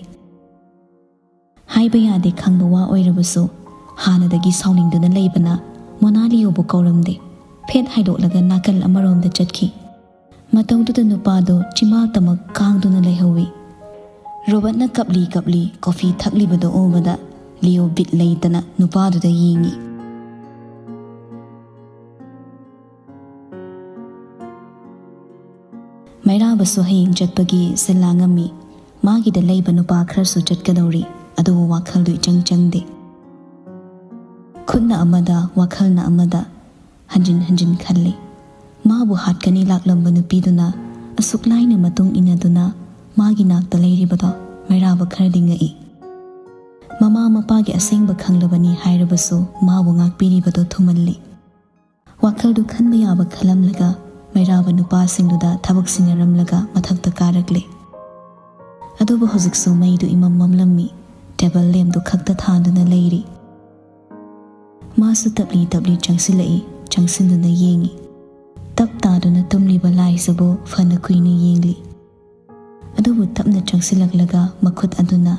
ꯍꯥꯏꯕ ꯌꯥꯗꯦ ꯈꯪꯕ ꯋꯥ ꯑꯣꯏꯔꯕꯁꯨ ꯍꯥꯟꯅꯗꯒꯤ ꯁꯥꯎꯅꯤꯡꯗꯨꯅ ꯂꯩꯕꯅ ꯃꯣꯅꯥ ꯂꯤꯌꯣꯕꯨ ꯀꯧꯔꯝꯗꯦ꯫ ꯐꯦꯠ ꯍꯥꯏꯗꯣꯛꯂꯒ ꯅꯥꯀꯜ ꯑꯃꯔꯣꯝꯗ ꯆꯠꯈꯤ꯫ ꯃꯇꯧꯗꯨꯗ ꯅꯨꯄꯥꯗꯣ ꯆꯤꯃꯥꯛꯇꯃꯛ ꯀꯥꯡꯗꯨꯅ ꯂꯩꯍꯧꯏ꯫ ꯔꯣꯕꯔꯠꯅ ꯀꯞꯂꯤ ꯀꯞꯂꯤ ꯀꯣꯐꯤ ꯊꯛꯂꯤꯕꯗꯣ ꯎꯕꯗ ꯂꯤꯌꯣ ꯕꯤꯠ ꯂꯩꯇꯅ ꯅꯨꯄꯥꯗꯨꯗ ꯌꯦꯡꯏ꯫ ꯃꯩꯔꯥꯕꯁꯨ ꯍꯌꯦꯡ ꯆꯠꯄꯒꯤ ꯁꯤꯜ ꯂꯥꯡꯉꯝꯃꯤ꯫ ꯃꯥꯒꯤꯗ ꯂꯩꯕ ꯅꯨꯄꯥ ꯈꯔꯁꯨ ꯆꯠꯀꯗꯧꯔꯤ, ꯑꯗꯨꯕꯨ ꯋꯥꯈꯜꯗꯨ ꯏꯆꯪ ꯆꯪꯗꯦ꯫ ꯈꯨꯠꯅ ꯑꯃꯗ, ꯋꯥꯈꯜꯅ ꯑꯃꯗ, ꯍꯟꯖꯤꯟ ꯍꯟꯖꯤꯟ ꯈꯜꯂꯤ꯫ ꯃꯥꯕꯨ ꯍꯥꯠꯀꯅꯤ ꯂꯥꯛꯂꯝꯕ ꯅꯨꯄꯤꯗꯨꯅ ꯑꯁꯨꯛ ꯂꯥꯏꯅ ꯃꯇꯨꯡ ꯏꯟꯅꯗꯨꯅ ꯃꯥꯒꯤ ꯅꯥꯛꯇ ꯂꯩꯔꯤꯕꯗꯣ ꯃꯩꯔꯥꯕ ꯈꯔꯗꯤ ꯉꯛꯏ꯫ ꯃꯃꯥ ꯃꯄꯥꯒꯤ ꯑꯁꯦꯡꯕ ꯈꯪꯂꯕꯅꯤ ꯍꯥꯏꯔꯕꯁꯨ ꯃꯥꯕꯨ ꯉꯥꯛꯄꯤꯔꯤꯕꯗꯣ ꯊꯨꯃꯜꯂꯤ꯫ ꯋꯥꯈꯜꯗꯨ ꯈꯟꯕ ꯌꯥꯕ ꯈꯜꯂꯝꯂꯒ ꯃꯩꯔꯥꯕ ꯅꯨꯄꯥꯁꯤꯡꯗꯨꯗ ꯊꯕꯛ ꯁꯤꯟꯅꯔꯝꯂꯒ ꯃꯊꯛꯇ ꯀꯥꯔꯛꯂꯦ꯫ ꯑꯗꯨꯕꯨ ꯍꯧꯖꯤꯛꯁꯨ ꯃꯩꯗꯨ ꯏꯃꯝ ꯃꯝꯂꯝꯃꯤ꯫ ꯇꯦꯕꯜ ꯂꯦꯝꯗꯨ ꯈꯛꯇ ꯊꯥꯟꯗꯨꯅ ꯂꯩꯔꯤ꯫ ꯃꯥꯁꯨ ꯇꯞꯂꯤ ꯇꯞꯂꯤ ꯆꯪꯁꯤꯜꯂꯛꯏ꯫ ꯆꯪꯁꯤꯟꯗꯨꯅ ꯌꯦꯡꯏ꯫ ꯇꯞ ꯇꯥꯗꯨꯅ ꯇꯨꯝꯂꯤꯕ ꯂꯥꯏꯁꯤꯕꯨ ꯐꯅ ꯀꯨꯏꯅ ꯌꯦꯡꯂꯤ꯫ ꯑꯗꯨꯕꯨ ꯇꯞꯅ ꯆꯪꯁꯤꯜꯂꯛꯂꯒ ꯃꯈꯨꯠ ꯑꯗꯨꯅ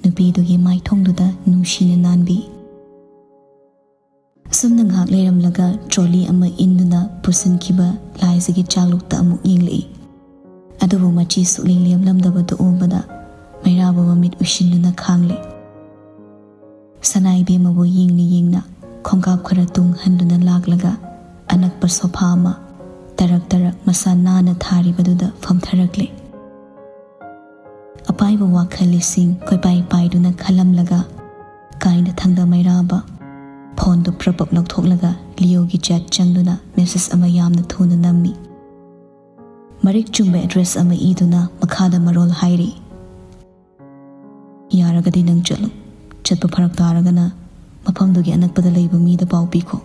ꯅꯨꯄꯤꯗꯨꯒꯤ ꯃꯥꯏꯊꯣꯡꯗꯨꯗ ꯅꯨꯡꯁꯤꯅ ꯅꯥꯟꯕꯤ꯫ ꯑꯁꯨꯝꯅ ꯉꯥꯏꯍꯥꯛ ꯂꯩꯔꯝꯂꯒ ꯇ꯭ꯔꯣꯂꯤ ꯑꯃ ꯏꯟꯗꯨꯅ ꯄꯨꯁꯤꯟꯈꯤꯕ ꯂꯥꯏꯁꯤꯒꯤ ꯆꯥꯛꯂꯨꯛꯇ ꯑꯃꯨꯛ ꯌꯦꯡꯂꯛꯏ꯫ ꯑꯗꯨꯕꯨ ꯃꯆꯤ ꯁꯨꯛꯂꯦꯡ ꯂꯦꯝꯂꯝꯗꯕꯗꯨ ꯎꯕꯗ ꯃꯩꯔꯥꯕ ꯃꯃꯤꯠ ꯎꯏꯁꯤꯟꯗꯨꯅ ꯈꯥꯡꯂꯦ꯫ ꯁꯅꯥ ꯏꯕꯦꯝꯃꯕꯨ ꯌꯦꯡꯅ ꯌꯦꯡꯅ ꯈꯣꯡꯀꯥꯞ ꯈꯔ ꯇꯨꯡ ꯍꯟꯗꯨꯅ ꯂꯥꯛꯂꯒ ꯑꯅꯛꯄ ꯁꯣꯐꯥ ꯑꯃ ꯇꯔꯛ ꯇꯔꯛ ꯃꯁꯥ ꯅꯥꯟꯅ ꯊꯥꯔꯤꯕꯗꯨꯗ ꯐꯝꯊꯔꯛꯂꯦ꯫ ꯑꯄꯥꯏꯕ ꯋꯥꯈꯜ ꯂꯤꯁꯤꯡ ꯀꯣꯏꯄꯥꯏ ꯄꯥꯏꯗꯨꯅ ꯈꯜꯂꯝꯂꯒ ꯀꯥꯏꯅ ꯊꯪꯗ ꯃꯩꯔꯥꯕ ꯐꯣꯟꯗꯨ ꯄ꯭ꯔꯞ ꯄ꯭ꯔꯞ ꯂꯧꯊꯣꯛꯂꯒ ꯂꯤꯌꯣꯒꯤ ꯆꯦꯠ ꯆꯪꯗꯨꯅ ꯃꯦꯁꯦꯖ ꯑꯃ ꯌꯥꯝꯅ ꯊꯨꯅ ꯅꯝꯃꯤ꯫ ꯃꯔꯤꯛ ꯆꯨꯝꯕ ꯑꯦꯗ꯭ꯔꯦꯁ ꯑꯃ ꯏꯗꯨꯅ ꯃꯈꯥꯗ ꯃꯔꯣꯜ ꯍꯥꯏꯔꯤ: "ꯌꯥꯔꯒꯗꯤ ꯅꯪ ꯆꯠꯂꯨ꯫ ꯆꯠꯄ ꯐꯔꯛ ꯇꯥꯔꯒꯅ ꯃꯐꯝꯗꯨꯒꯤ ꯑꯅꯛꯄꯗ ꯂꯩꯕ ꯃꯤꯗ ꯄꯥꯎ ꯄꯤꯈꯣ꯫"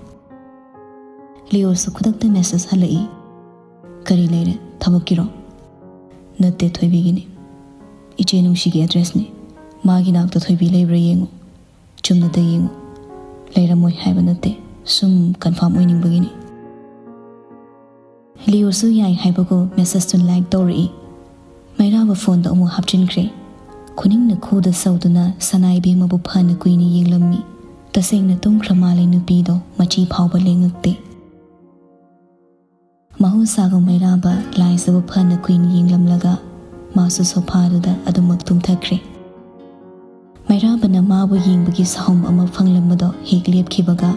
ꯂꯤꯌꯣꯁꯨ ꯈꯨꯗꯛꯇ ꯃꯦꯁꯦꯖ ꯍꯜꯂꯛꯏ: "ꯀꯔꯤ ꯂꯩꯔꯦ? ꯊꯕꯛꯀꯤꯔꯣ?" "ꯅꯠꯇꯦ, ꯊꯣꯏꯕꯤꯒꯤꯅꯤ꯫ ꯏꯆꯦ ꯅꯨꯡꯁꯤꯒꯤ ꯑꯦꯗ꯭ꯔꯦꯁꯅꯤ꯫ ꯃꯥꯒꯤ ꯅꯥꯛꯇ ꯊꯣꯏꯕꯤ ꯂꯩꯕ꯭ꯔꯥ ꯌꯦꯡꯉꯨ꯫ ꯆꯨꯝꯅꯗ ꯌꯦꯡꯉꯨ꯫ ꯂꯩꯔꯝꯃꯣꯏ ꯍꯥꯏꯕ ꯅꯠꯇꯦ, ꯁꯨꯝ ꯀꯟꯐꯥꯔꯝ ꯑꯣꯏꯅꯤꯡꯕꯒꯤꯅꯤ꯫ ꯂꯤꯌꯣꯁꯨ ꯌꯥꯏ ꯍꯥꯏꯕꯒꯨꯝ ꯃꯦꯁꯦꯖꯇꯨ ꯂꯥꯏꯛ ꯇꯧꯔꯛꯏ꯫ ꯃꯩꯔꯥꯕ ꯐꯣꯟꯗ ꯑꯃꯨꯛ ꯍꯥꯞꯆꯤꯟꯈ꯭ꯔꯦ꯫ ꯈꯨꯅꯤꯡꯅ ꯈꯨꯗ ꯁꯧꯗꯨꯅ ꯁꯅꯥ ꯏꯕꯦꯝꯃꯕꯨ ꯐꯅ ꯀꯨꯏꯅ ꯌꯦꯡꯂꯝꯃꯤ꯫ ꯇꯁꯦꯡꯅ ꯇꯨꯝꯈ꯭ꯔ ꯃꯥꯜꯂꯦ ꯅꯨꯄꯤꯗꯣ, ꯃꯆꯤ ꯐꯥꯎꯕ ꯂꯦꯡꯉꯛꯇꯦ꯫ ꯃꯍꯧꯁꯥꯒ ꯃꯩꯔꯥꯕ ꯂꯥꯏꯖꯕ ꯐꯅ ꯀꯨꯏꯅ ꯌꯦꯡꯂꯝꯂꯒ ꯃꯥꯁꯨ ꯁꯣꯐꯥꯗꯨꯗ ꯑꯗꯨꯃꯛ ꯇꯨꯝꯊꯈ꯭ꯔꯦ꯫ ꯃꯩꯔꯥꯕꯅ ꯃꯥꯕꯨ ꯌꯦꯡꯕꯒꯤ ꯁꯍꯨꯝ ꯑꯃ ꯐꯪꯂꯝꯕꯗꯣ ꯍꯦꯛ ꯂꯦꯞꯈꯤꯕꯒ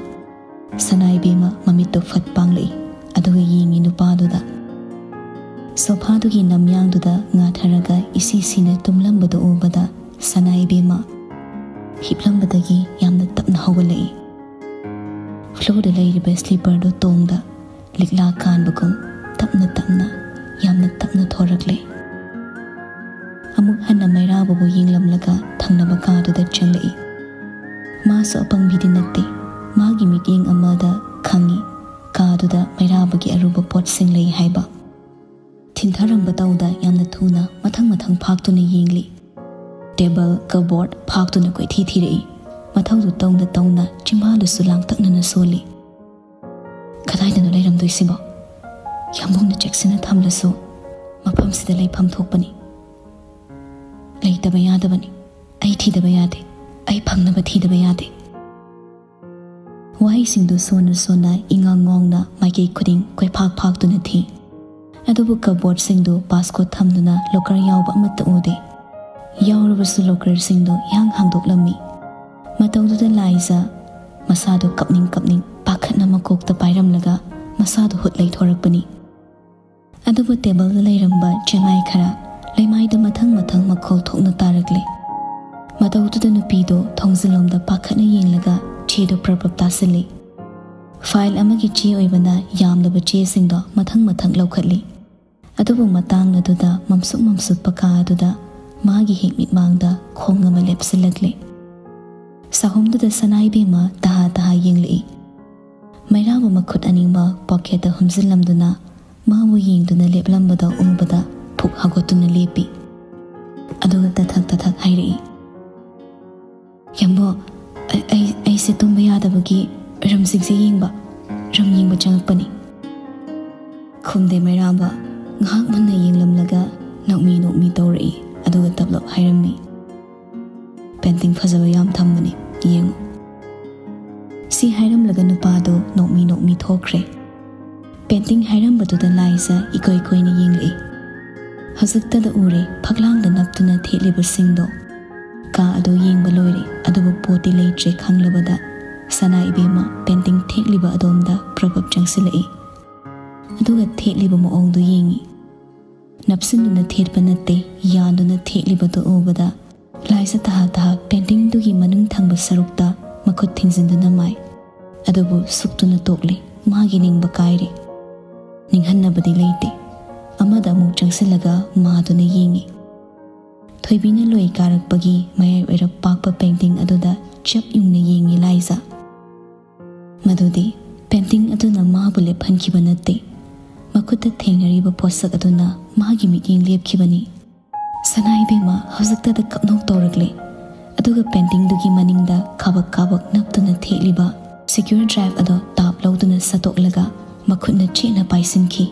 ꯁꯅꯥ ꯏꯕꯦꯝꯃ ꯃꯃꯤꯠꯇꯨ ꯐꯠ ꯄꯥꯡꯂꯛꯏ, ꯑꯗꯨꯒ ꯌꯦꯡꯉꯤ ꯅꯨꯄꯥꯗꯨꯗ꯫ ꯁꯣꯐꯥꯗꯨꯒꯤ ꯅꯝꯌꯥꯡꯗꯨꯗ ꯉꯥꯊꯔꯒ ꯏꯁꯤ ꯁꯤꯅ ꯇꯨꯝꯂꯝꯕꯗꯨ ꯎꯕꯗ ꯁꯅꯥ ꯏꯕꯦꯝꯃ ꯍꯤꯞꯂꯝꯕꯗꯒꯤ ꯌꯥꯝꯅ ꯇꯞꯅ ꯍꯧꯒꯠꯂꯛꯏ꯫ ꯐ꯭ꯂꯣꯔꯗ ꯂꯩꯔꯤꯕ ꯁ꯭ꯂꯤꯄꯔꯗꯨ ꯇꯣꯡꯗ ꯂꯤꯛꯂꯥ ꯀꯥꯟꯕꯒꯨꯝ ꯇꯞꯅ ꯇꯞꯅ, ꯌꯥꯝꯅ ꯇꯞꯅ ꯊꯣꯔꯛꯂꯦ꯫ ꯑꯃꯨꯛ ꯍꯟꯅ ꯃꯩꯔꯥꯕꯕꯨ ꯌꯦꯡꯂꯝꯂꯒ ꯊꯪꯅꯕ ꯀꯥꯗꯨꯗ ꯆꯪꯂꯛꯏ꯫ ꯃꯥꯁꯨ ꯑꯄꯪꯕꯤꯗꯤ ꯅꯠꯇꯦ꯫ ꯃꯥꯒꯤ ꯃꯤꯠꯌꯦꯡ ꯑꯃꯗ ꯈꯪꯏ ꯀꯥꯗꯨꯗ ꯃꯩꯔꯥꯕꯒꯤ ꯑꯔꯨꯕ ꯄꯣꯠꯁꯤꯡ ꯂꯩ ꯍꯥꯏꯕ꯫ ꯊꯤꯟꯊꯔꯝꯕ ꯇꯧꯗ ꯌꯥꯝꯅ ꯊꯨꯅ ꯃꯊꯪ ꯃꯊꯪ ꯐꯥꯛꯇꯨꯅ ꯌꯦꯡꯂꯤ꯫ ꯇꯦꯕꯜ, ꯀꯕꯣꯔꯗ ꯐꯥꯛꯇꯨꯅ ꯀꯣꯏꯊꯤ ꯊꯤꯔꯛꯏ꯫ ꯃꯊꯧꯗꯨ ꯇꯧꯅ ꯇꯧꯅ ꯆꯤꯝꯕꯥꯜꯗꯨꯁꯨ ꯂꯥꯡꯇꯛꯅꯅ ꯁꯣꯜꯂꯤ꯫ "ꯀꯗꯥꯏꯗꯅꯣ ꯂꯩꯔꯝꯗꯣꯏꯁꯤꯕꯣ? ꯌꯥꯝꯕꯨꯡꯅ ꯆꯦꯛꯁꯤꯟꯅ ꯊꯝꯂꯁꯨ ꯃꯐꯝꯁꯤꯗ ꯂꯩꯐꯝ ꯊꯣꯛꯄꯅꯤ꯫ ꯂꯩꯇꯕ ꯌꯥꯗꯕꯅꯤ꯫ ꯑꯩ ꯊꯤꯗꯕ ꯌꯥꯗꯦ꯫ ꯑꯩ ꯐꯪꯅꯕ ꯊꯤꯗꯕ ꯌꯥꯗꯦ꯫" ꯋꯥꯍꯩꯁꯤꯡꯗꯨ ꯁꯣꯟꯅ ꯁꯣꯟꯅ ꯏꯉꯥꯡ ꯉꯥꯎꯅ ꯃꯥꯏꯀꯩ ꯈꯨꯗꯤꯡ ꯀꯣꯏꯐꯥꯛ ꯐꯥꯛꯇꯨꯅ ꯊꯤ꯫ ꯑꯗꯨꯕꯨ ꯀꯕꯣꯔꯗꯁꯤꯡꯗꯨ ꯄꯥꯁꯀꯣꯠ ꯊꯝꯗꯨꯅ ꯂꯣꯀꯔ ꯌꯥꯎꯕ ꯑꯃꯠꯇ ꯎꯗꯦ꯫ ꯌꯥꯎꯔꯕꯁꯨ ꯂꯣꯀꯔꯁꯤꯡꯗꯨ ꯏꯍꯥꯡ ꯍꯥꯡꯗꯣꯛꯂꯝꯃꯤ꯫ ꯃꯇꯧꯗꯨꯗ ꯂꯥꯏꯖ ꯃꯁꯥꯗꯨ ꯀꯞꯅꯤꯡ ꯀꯞꯅꯤꯡ ꯄꯥꯈꯠꯅ ꯃꯀꯣꯛꯇ ꯄꯥꯏꯔꯝꯂꯒ ꯃꯁꯥꯗꯨ ꯍꯨꯠ ꯂꯩꯊꯣꯔꯛꯄꯅꯤ꯫ ꯑꯗꯨꯕꯨ ꯇꯦꯕꯜꯗ ꯂꯩꯔꯝꯕ ꯆꯦꯃꯥꯏ ꯈꯔ ꯂꯩꯃꯥꯏꯗ ꯃꯊꯪ ꯃꯊꯪ ꯃꯈꯣꯜ ꯊꯣꯛꯅ ꯇꯥꯔꯛꯂꯦ꯫ ꯃꯇꯧꯗꯨꯗ ꯅꯨꯄꯤꯗꯨ ꯊꯣꯡꯖꯤꯜꯂꯣꯝꯗ ꯄꯥꯈꯠꯅ ꯌꯦꯡꯂꯒ ꯆꯦꯗꯨ ꯄ꯭ꯔꯞ ꯄ꯭ꯔꯞ ꯇꯥꯁꯤꯜꯂꯤ꯫ ꯐꯥꯏꯜ ꯑꯃꯒꯤ ꯆꯦ ꯑꯣꯏꯕꯅ ꯌꯥꯝꯂꯕ ꯆꯦꯁꯤꯡꯗꯣ ꯃꯊꯪ ꯃꯊꯪ ꯂꯧꯈꯠꯂꯤ꯫ ꯑꯗꯨꯕꯨ ꯃꯇꯥꯡ ꯑꯗꯨꯗ ꯃꯝꯁꯨꯛ ꯃꯝꯁꯨꯠꯄ ꯀꯥ ꯑꯗꯨꯗ ꯃꯥꯒꯤ ꯍꯦꯛ ꯃꯤꯠꯃꯥꯡꯗ ꯈꯣꯡ ꯑꯃ ꯂꯦꯞꯁꯤꯜꯂꯛꯂꯦ꯫ ꯁꯥꯍꯣꯝꯗꯨꯗ ꯁꯅꯥ ꯏꯕꯦꯝꯃ ꯇꯍꯥ ꯇꯍꯥ ꯌꯦꯡꯂꯛꯏ꯫ ꯃꯩꯔꯥꯕ ꯃꯈꯨꯠ ꯑꯅꯤꯃꯛ ꯄꯣꯀꯦꯠꯇ ꯍꯨꯝꯖꯤꯜꯂꯝꯗꯨꯅ ꯃꯥꯕꯨ ꯌꯦꯡꯗꯨꯅ ꯂꯦꯞꯂꯝꯕꯗ ꯎꯕꯗ ꯐꯨꯛ ꯍꯧꯒꯠꯇꯨꯅ ꯂꯦꯞꯄꯤ꯫ ꯑꯗꯨꯒ ꯇꯊꯛ ꯇꯊꯛ ꯍꯥꯏꯔꯛꯏ, "ꯌꯥꯝꯕꯣ, ꯑꯩ ꯑꯩꯁꯦ ꯇꯨꯝꯕ ꯌꯥꯗꯕꯒꯤ ꯔꯝꯁꯤꯡꯁꯦ ꯌꯦꯡꯕ, ꯔꯝ ꯌꯦꯡꯕ ꯆꯪꯉꯛꯄꯅꯤ꯫ ꯈꯨꯝꯗꯦ ꯃꯩꯔꯥꯕ꯫ ꯉꯥꯏꯍꯥꯛ ꯃꯨꯟꯅ ꯌꯦꯡꯂꯝꯂꯒ ꯅꯣꯛꯃꯤ ꯅꯣꯛꯃꯤ ꯇꯧꯔꯛꯏ꯫ ꯑꯗꯨꯒ ꯇꯞꯂꯞ ꯍꯥꯏꯔꯝꯃꯤ, "ꯄꯦꯟꯇꯤꯡ ꯐꯖꯕ ꯌꯥꯝ ꯊꯝꯕꯅꯤ, ꯌꯦꯡꯉꯨ꯫" ꯁꯤ ꯍꯥꯏꯔꯝꯂꯒ ꯅꯨꯄꯥꯗꯣ ꯅꯣꯛꯃꯤ ꯅꯣꯛꯃꯤ ꯊꯣꯛꯈ꯭ꯔꯦ꯫ ꯄꯦꯟꯇꯤꯡ ꯍꯥꯏꯔꯝꯕꯗꯨꯗ ꯂꯥꯏꯖ ꯏꯀꯣꯏ ꯀꯣꯏꯅ ꯌꯦꯡꯂꯛꯏ꯫ ꯍꯧꯖꯤꯛꯇꯗ ꯎꯔꯦ ꯐꯛꯂꯥꯡꯗ ꯅꯞꯇꯨꯅ ꯊꯦꯠꯂꯤꯕꯁꯤꯡꯗꯣ꯫ ꯀꯥ ꯑꯗꯨ ꯌꯦꯡꯕ ꯂꯣꯏꯔꯦ, ꯑꯗꯨꯕꯨ ꯄꯣꯠꯇꯤ ꯂꯩꯇ꯭ꯔꯦ ꯈꯪꯂꯕꯗ ꯁꯅꯥ ꯏꯕꯦꯝꯃ ꯄꯦꯟꯇꯤꯡ ꯊꯦꯠꯂꯤꯕ ꯑꯗꯣꯝꯗ ꯄ꯭ꯔꯞ ꯄ꯭ꯔꯞ ꯆꯪꯁꯤꯜꯂꯛꯏ꯫ ꯑꯗꯨꯒ ꯊꯦꯠꯂꯤꯕ ꯃꯑꯣꯡꯗꯨ ꯌꯦꯡꯉꯤ꯫ ꯅꯞꯁꯤꯟꯗꯨꯅ ꯊꯦꯠꯄ ꯅꯠꯇꯦ, ꯌꯥꯟꯗꯨꯅ ꯊꯦꯠꯂꯤꯕꯗꯨ ꯎꯕꯗ ꯂꯥꯏꯖ ꯇꯍꯥ ꯇꯍꯥ ꯄꯦꯟꯇꯤꯡꯗꯨꯒꯤ ꯃꯅꯨꯡ ꯊꯪꯕ ꯁꯔꯨꯛꯇ ꯃꯈꯨꯠ ꯊꯤꯡꯖꯤꯟꯗꯨꯅ ꯃꯥꯏ꯫ ꯑꯗꯨꯕꯨ ꯁꯨꯛꯇꯨꯅ ꯇꯣꯛꯂꯦ꯫ ꯃꯥꯒꯤ ꯅꯤꯡꯕ ꯀꯥꯏꯔꯦ꯫ ꯅꯤꯡꯍꯟꯅꯕꯗꯤ ꯂꯩꯇꯦ꯫ ꯑꯃꯗ ꯑꯃꯨꯛ ꯆꯪꯁꯤꯜꯂꯒ ꯃꯥꯗꯨꯅ ꯌꯦꯡꯉꯤ꯫ ꯊꯣꯏꯕꯤꯅ ꯂꯣꯏ ꯀꯥꯔꯛꯄꯒꯤ ꯃꯌꯥꯏ ꯑꯣꯏꯔꯞ ꯄꯥꯛꯄ ꯄꯦꯟꯇꯤꯡ ꯑꯗꯨꯗ ꯆꯞ ꯌꯨꯡꯅ ꯌꯦꯡꯉꯤ ꯂꯥꯏꯖ꯫ ꯃꯗꯨꯗꯤ ꯄꯦꯟꯇꯤꯡ ꯑꯗꯨꯅ ꯃꯥꯕꯨ ꯂꯦꯞꯍꯟꯈꯤꯕ ꯅꯠꯇꯦ, ꯃꯈꯨꯠꯇ ꯊꯦꯡꯅꯔꯤꯕ ꯄꯣꯠꯁꯛ ꯑꯗꯨꯅ ꯃꯥꯒꯤ ꯃꯤꯠꯌꯦꯡ ꯂꯦꯞꯈꯤꯕꯅꯤ꯫ ꯁꯅꯥ ꯏꯕꯦꯝꯃ ꯍꯧꯖꯤꯛꯇꯗ ꯀꯞꯅꯧ ꯇꯧꯔꯛꯂꯦ꯫ ꯑꯗꯨꯒ ꯄꯦꯟꯇꯤꯡꯗꯨꯒꯤ ꯃꯅꯤꯡꯗ ꯀꯥꯕꯛ ꯀꯥꯕꯛ ꯅꯞꯇꯨꯅ ꯊꯦꯠꯂꯤꯕ ꯁꯤꯀ꯭ꯌꯨꯔ ꯗ꯭ꯔꯥꯏꯚ ꯑꯗꯣ ꯇꯥꯞ ꯂꯧꯗꯨꯅ ꯁꯠꯇꯣꯛꯂꯒ ꯃꯈꯨꯠꯅ ꯆꯦꯠꯅ ꯄꯥꯏꯁꯤꯟꯈꯤ꯫